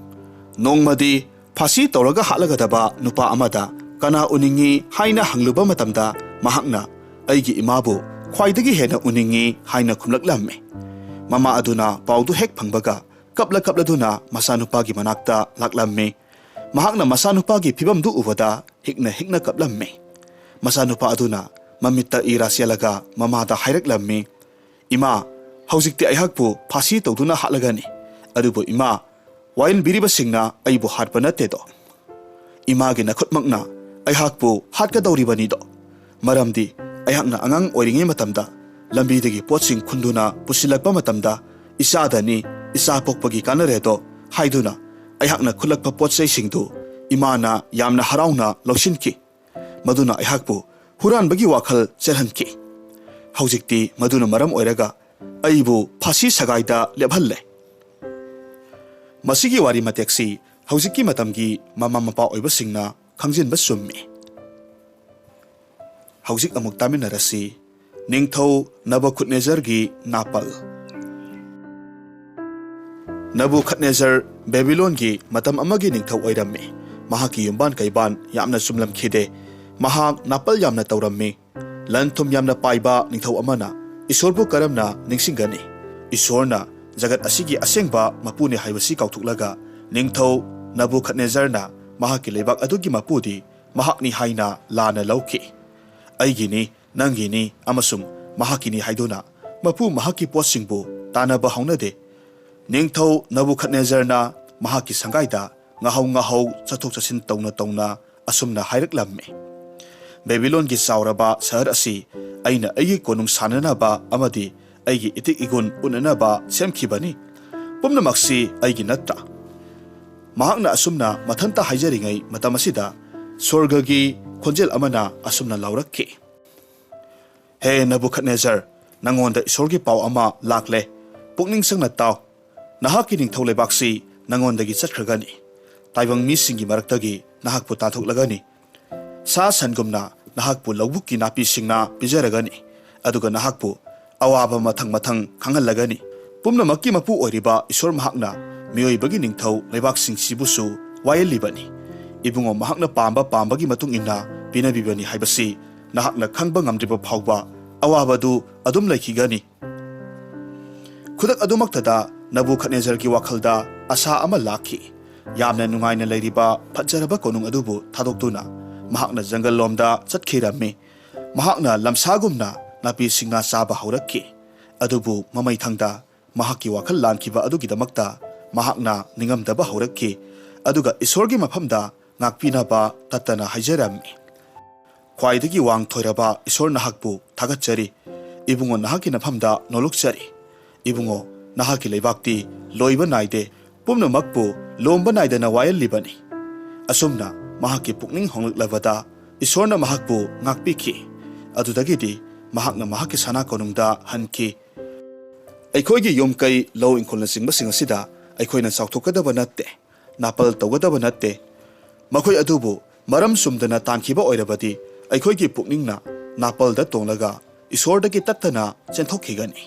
ꯅꯣꯡꯃꯗꯤ ꯐꯥꯁꯤ ꯇꯧꯔꯒ ꯍꯥꯠꯂꯒꯗꯕ ꯅꯨꯄꯥ ꯑꯃꯗ ꯀꯅꯥ ꯎꯅꯤꯡꯉꯤ ꯍꯥꯏꯅ ꯍꯪꯂꯨꯕ ꯃꯇꯝꯗ ꯃꯍꯥꯛꯅ ꯑꯩꯒꯤ ꯏꯃꯥꯕꯨ ꯈ꯭ꯋꯥꯏꯗꯒꯤ ꯍꯦꯟꯅ ꯎꯅꯤꯡꯉꯤ ꯍꯥꯏꯅ ꯈꯨꯝꯂꯛꯂꯝꯃꯤ꯫ ꯃꯃꯥ ꯑꯗꯨꯅ ꯄꯥꯎꯗꯨ ꯍꯦꯛ ꯐꯪꯕꯒ ꯀꯞꯂ ꯀꯞꯂꯗꯨꯅ ꯃꯆꯥꯅꯨꯄꯥꯒꯤ ꯃꯅꯥꯛꯇ ꯂꯥꯛꯂꯝꯃꯤ꯫ ꯃꯍꯥꯛꯅ ꯃꯆꯥꯅꯨꯄꯥꯒꯤ ꯐꯤꯕꯝꯗꯨ ꯎꯕꯗ ꯍꯤꯛꯅ ꯍꯤꯛꯅ ꯀꯞꯂꯝꯃꯤ꯫ ꯃꯆꯥꯅꯨꯄꯥ ꯑꯗꯨꯅ ꯃꯃꯤꯠꯇ ꯏꯔꯥ ꯆꯦꯜꯂꯒ ꯃꯃꯥꯗ ꯍꯥꯏꯔꯛꯂꯝꯃꯤ, "ꯏꯃꯥ, ꯍꯧꯖꯤꯛꯇꯤ ꯑꯩꯍꯥꯛꯄꯨ ꯐꯥꯁꯤ ꯇꯧꯗꯨꯅ ꯍꯥꯠꯂꯒꯅꯤ꯫ ꯑꯗꯨꯕꯨ ꯏꯃꯥ, ꯋꯥꯌꯦꯜꯕꯤꯔꯤꯕꯁꯤꯡꯅ ꯑꯩꯕꯨ ꯍꯥꯠꯄ ꯅꯠꯇꯦꯗꯣ꯫ ꯏꯃꯥꯒꯤ ꯅꯈꯨꯠꯃꯛꯅ ꯑꯩꯍꯥꯛꯄꯨ ꯍꯥꯠꯀꯗꯧꯔꯤꯕꯅꯤꯗꯣ꯫ ꯃꯔꯝꯗꯤ ꯑꯩꯍꯥꯛꯅ ꯑꯉꯥꯡ ꯑꯣꯏꯔꯤꯉꯩ ꯃꯇꯝꯗ ꯂꯝꯕꯤꯗꯒꯤ ꯄꯣꯠꯁꯤꯡ ꯈꯨꯟꯗꯨꯅ ꯄꯨꯁꯤꯜꯂꯛꯄ ꯃꯇꯝꯗ ꯏꯆꯥꯗꯅꯤ, ꯏꯆꯥ ꯄꯣꯛꯄꯒꯤ ꯀꯥꯟꯅꯔꯦꯗꯣ ꯍꯥꯏꯗꯨꯅ ꯑꯩꯍꯥꯛꯅ ꯈꯨꯜꯂꯛꯄ ꯄꯣꯠ ꯆꯩꯁꯤꯡꯗꯨ ꯏꯃꯥꯅ ꯌꯥꯝꯅ ꯍꯔꯥꯎꯅ ꯂꯧꯁꯤꯟꯈꯤ꯫ ꯃꯗꯨꯅ ꯑꯩꯍꯥꯛꯄꯨ ꯍꯨꯔꯥꯟꯕꯒꯤ ꯋꯥꯈꯜ ꯆꯦꯜꯍꯟꯈꯤ꯫ ꯍꯧꯖꯤꯛꯇꯤ ꯃꯗꯨꯅ ꯃꯔꯝ ꯑꯣꯏꯔꯒ ꯑꯩꯕꯨ ꯐꯥꯁꯤ ꯁꯒꯥꯏꯗ ꯂꯦꯞꯍꯜꯂꯦ꯫" ꯃꯁꯤꯒꯤ ꯋꯥꯔꯤ ꯃꯇꯦꯛꯁꯤ ꯍꯧꯖꯤꯛꯀꯤ ꯃꯇꯝꯒꯤ ꯃꯃꯥ ꯃꯄꯥ ꯑꯣꯏꯕꯁꯤꯡꯅ ꯈꯪꯖꯤꯟꯕ ꯆꯨꯝꯃꯤ꯫ ꯍꯧꯖꯤꯛ ꯑꯃꯨꯛ ꯇꯥꯃꯤꯟꯅꯔꯁꯤ꯫ ꯅꯤꯡꯊꯧ ꯅꯕꯨꯈꯗꯅꯦꯖꯔꯒꯤ ꯅꯥꯄꯜ꯫ ꯅꯕꯨꯈꯗꯅꯦꯖꯔ ꯕꯦꯕꯤꯂꯣꯟꯒꯤ ꯃꯇꯝ ꯑꯃꯒꯤ ꯅꯤꯡꯊꯧ ꯑꯣꯏꯔꯝꯃꯤ꯫ ꯃꯍꯥꯛꯀꯤ ꯌꯨꯝꯕꯥꯟ ꯀꯩꯕꯥꯟ ꯌꯥꯝꯅ ꯆꯨꯝꯂꯝꯈꯤꯗꯦ꯫ ꯃꯍꯥꯛ ꯅꯥꯄꯜ ꯌꯥꯝꯅ ꯇꯧꯔꯝꯃꯤ꯫ ꯂꯟ ꯊꯨꯝ ꯌꯥꯝꯅ ꯄꯥꯏꯕ ꯅꯤꯡꯊꯧ ꯑꯃꯅ ꯏꯁꯣꯔꯕꯨ ꯀꯔꯝꯅ ꯅꯤꯡꯁꯤꯡꯒꯅꯤ? ꯏꯁꯣꯔꯅ ꯖꯒꯠ ꯑꯁꯤꯒꯤ ꯑꯁꯦꯡꯕ ꯃꯄꯨꯅꯤ ꯍꯥꯏꯕꯁꯤ ꯀꯥꯎꯊꯣꯛꯂꯒ ꯅꯤꯡꯊꯧ ꯅꯕꯨꯈꯗꯅꯦꯖꯔꯅ ꯃꯍꯥꯛꯀꯤ ꯂꯩꯕꯥꯛ ꯑꯗꯨꯒꯤ ꯃꯄꯨꯗꯤ ꯃꯍꯥꯛꯅꯤ ꯍꯥꯏꯅ ꯂꯥꯟꯅ ꯂꯧꯈꯤ꯫ "ꯑꯩꯒꯤꯅꯤ, ꯅꯪꯒꯤꯅꯤ ꯑꯃꯁꯨꯡ ꯃꯍꯥꯛꯀꯤꯅꯤ" ꯍꯥꯏꯗꯨꯅ ꯃꯄꯨ ꯃꯍꯥꯛꯀꯤ ꯄꯣꯠꯁꯤꯡꯕꯨ ꯇꯥꯟꯅꯕ ꯍꯧꯅꯗꯦ꯫ ꯅꯤꯡꯊꯧ ꯅꯕꯨꯈꯗꯅꯦꯖꯔꯅ ꯃꯍꯥꯛꯀꯤ ꯁꯪꯒꯥꯏꯗ ꯉꯥꯍꯧ ꯉꯥꯍꯧ ꯆꯠꯊꯣꯛ ꯆꯠꯁꯤꯟ ꯇꯧꯅ ꯇꯧꯅ ꯑꯁꯨꯝꯅ ꯍꯥꯏꯔꯛꯂꯝꯃꯤ, ꯕꯦꯕꯤꯂꯣꯟꯒꯤ ꯆꯥꯎꯔꯕ ꯁꯍꯔ ꯑꯁꯤ ꯑꯩꯅ ꯑꯩꯒꯤ ꯀꯣꯅꯨꯡ ꯁꯥꯟꯅꯅꯕ ꯑꯃꯗꯤ ꯑꯩꯒꯤ ꯏꯇꯤꯛ ꯏꯒꯨꯟ ꯎꯠꯅꯅꯕ ꯁꯦꯝꯈꯤꯕꯅꯤ꯫ ꯄꯨꯝꯅꯃꯛꯁꯤ ꯑꯩꯒꯤ ꯅꯠꯇ꯭ꯔꯥ?" ꯃꯍꯥꯛꯅ ꯑꯁꯨꯝꯅ ꯃꯊꯟꯇ ꯍꯥꯏꯖꯔꯤꯉꯩ ꯃꯇꯝ ꯑꯁꯤꯗ ꯁ꯭ꯋꯔꯒꯒꯤ ꯈꯣꯟꯖꯦꯜ ꯑꯃꯅ ꯑꯁꯨꯝꯅ ꯂꯥꯎꯔꯛꯈꯤ, "ꯍꯦ ꯅꯕꯨꯈꯗꯅꯦꯖꯔ, ꯅꯉꯣꯟꯗ ꯏꯁꯣꯔꯒꯤ ꯄꯥꯎ ꯑꯃ ꯂꯥꯛꯂꯦ꯫ ꯄꯨꯛꯅꯤꯡ ꯆꯪꯅ ꯇꯥꯎ꯫ ꯅꯍꯥꯛꯀꯤ ꯅꯤꯡꯊꯧ ꯂꯩꯕꯥꯛꯁꯤ ꯅꯉꯣꯟꯗꯒꯤ ꯆꯠꯈ꯭ꯔꯒꯅꯤ꯫ ꯇꯥꯏꯕꯪ ꯃꯤꯁꯤꯡꯒꯤ ꯃꯔꯛꯇꯒꯤ ꯅꯍꯥꯛꯄꯨ ꯇꯥꯟꯊꯣꯛꯂꯒꯅꯤ꯫ ꯁꯥ ꯁꯟꯒꯨꯝꯅ ꯅꯍꯥꯛꯄꯨ ꯂꯧꯕꯨꯛꯀꯤ ꯅꯥꯄꯤꯁꯤꯡꯅ ꯄꯤꯖꯔꯒꯅꯤ, ꯑꯗꯨꯒ ꯅꯍꯥꯛꯄꯨ ꯑꯋꯥꯕ ꯃꯊꯪ ꯃꯊꯪ ꯈꯪꯍꯜꯂꯒꯅꯤ꯫ ꯄꯨꯝꯅꯃꯛꯀꯤ ꯃꯄꯨ ꯑꯣꯏꯔꯤꯕ ꯏꯁꯣꯔ ꯃꯍꯥꯛꯅ ꯃꯤꯑꯣꯏꯕꯒꯤ ꯅꯤꯡꯊꯧ ꯂꯩꯕꯥꯛꯁꯤꯡꯁꯤꯕꯨꯁꯨ ꯋꯥꯌꯦꯜꯂꯤꯕꯅꯤ꯫ ꯏꯕꯨꯡꯉꯣ, ꯃꯍꯥꯛꯅ ꯄꯥꯝꯕ ꯄꯥꯝꯕꯒꯤ ꯃꯇꯨꯡ ꯏꯟꯅ ꯄꯤꯅꯕꯤꯕꯅꯤ ꯍꯥꯏꯕꯁꯤ ꯅꯍꯥꯛꯅ ꯈꯪꯕ ꯉꯝꯗ꯭ꯔꯤꯕ ꯐꯥꯎꯕ ꯑꯋꯥꯕꯗꯨ ꯑꯗꯨꯝ ꯂꯩꯈꯤꯒꯅꯤ꯫" ꯈꯨꯗꯛ ꯑꯗꯨꯃꯛꯇꯗ ꯅꯕꯨꯈꯗꯅꯦꯖꯔꯒꯤ ꯋꯥꯈꯜꯗ ꯑꯁꯥ ꯑꯃ ꯂꯥꯛꯈꯤ꯫ ꯌꯥꯝꯅ ꯅꯨꯡꯉꯥꯏꯅ ꯂꯩꯔꯤꯕ ꯐꯖꯔꯕ ꯀꯣꯅꯨꯡ ꯑꯗꯨꯕꯨ ꯊꯥꯗꯣꯛꯇꯨꯅ ꯃꯍꯥꯛꯅ ꯖꯪꯒꯜ ꯂꯣꯝꯗ ꯆꯠꯈꯤꯔꯝꯃꯤ꯫ ꯃꯍꯥꯛꯅ ꯂꯝꯁꯥꯒꯨꯝꯅ ꯅꯥꯄꯤ ꯁꯤꯡꯅꯥ ꯆꯥꯕ ꯍꯧꯔꯛꯈꯤ꯫ ꯑꯗꯨꯕꯨ ꯃꯃꯩꯊꯪꯗ ꯃꯍꯥꯛꯀꯤ ꯋꯥꯈꯜ ꯂꯥꯟꯈꯤꯕ ꯑꯗꯨꯒꯤꯗꯃꯛꯇ ꯃꯍꯥꯛꯅ ꯅꯤꯡꯉꯝꯗꯕ ꯍꯧꯔꯛꯈꯤ, ꯑꯗꯨꯒ ꯏꯁꯣꯔꯒꯤ ꯃꯐꯝꯗ ꯉꯥꯛꯄꯤꯅꯕ ꯇꯠꯇꯅ ꯍꯥꯏꯖꯔꯝꯃꯤ꯫ "ꯈ꯭ꯋꯥꯏꯗꯒꯤ ꯋꯥꯡ ꯊꯣꯏꯔꯕ ꯏꯁꯣꯔ, ꯅꯍꯥꯛꯄꯨ ꯊꯥꯒꯠꯆꯔꯤ꯫ ꯏꯕꯨꯡꯉꯣ, ꯅꯍꯥꯛꯀꯤ ꯅꯐꯝꯗ ꯅꯣꯂꯨꯛꯆꯔꯤ꯫ ꯏꯕꯨꯡꯉꯣ, ꯅꯍꯥꯛꯀꯤ ꯂꯩꯕꯥꯛꯇꯤ ꯂꯣꯏꯕ ꯅꯥꯏꯗꯦ, ꯄꯨꯝꯅꯃꯛꯄꯨ ꯂꯣꯝꯕ ꯅꯥꯏꯗꯅ ꯋꯥꯌꯦꯜꯂꯤꯕꯅꯤ꯫" ꯑꯁꯨꯝꯅ ꯃꯍꯥꯛꯀꯤ ꯄꯨꯛꯅꯤꯡ ꯍꯣꯡꯂꯛꯂꯕꯗ ꯏꯁꯣꯔꯅ ꯃꯍꯥꯛꯄꯨ ꯉꯥꯛꯄꯤꯈꯤ꯫ ꯑꯗꯨꯗꯒꯤꯗꯤ ꯃꯍꯥꯛꯅ ꯃꯍꯥꯛꯀꯤ ꯁꯅꯥ ꯀꯣꯅꯨꯡꯗ ꯍꯟꯈꯤ꯫ ꯑꯩꯈꯣꯏꯒꯤ ꯌꯨꯝ ꯀꯩ, ꯂꯧ ꯏꯪꯈꯣꯜꯅꯆꯤꯡꯕꯁꯤꯡ ꯑꯁꯤꯗ ꯑꯩꯈꯣꯏꯅ ꯆꯥꯎꯊꯣꯛꯀꯗꯕ ꯅꯠꯇꯦ, ꯅꯥꯄꯜ ꯇꯧꯒꯗꯕ ꯅꯠꯇꯦ꯫ ꯃꯈꯣꯏ ꯑꯗꯨꯕꯨ ꯃꯔꯝ ꯆꯨꯝꯗꯅ ꯇꯥꯟꯈꯤꯕ ꯑꯣꯏꯔꯕꯗꯤ ꯑꯩꯈꯣꯏꯒꯤ ꯄꯨꯛꯅꯤꯡꯅ ꯅꯥꯄꯜꯗ ꯇꯣꯡꯂꯒ ꯏꯁꯣꯔꯗꯒꯤ ꯇꯠꯇꯅ ꯆꯦꯟꯊꯣꯛꯈꯤꯒꯅꯤ꯫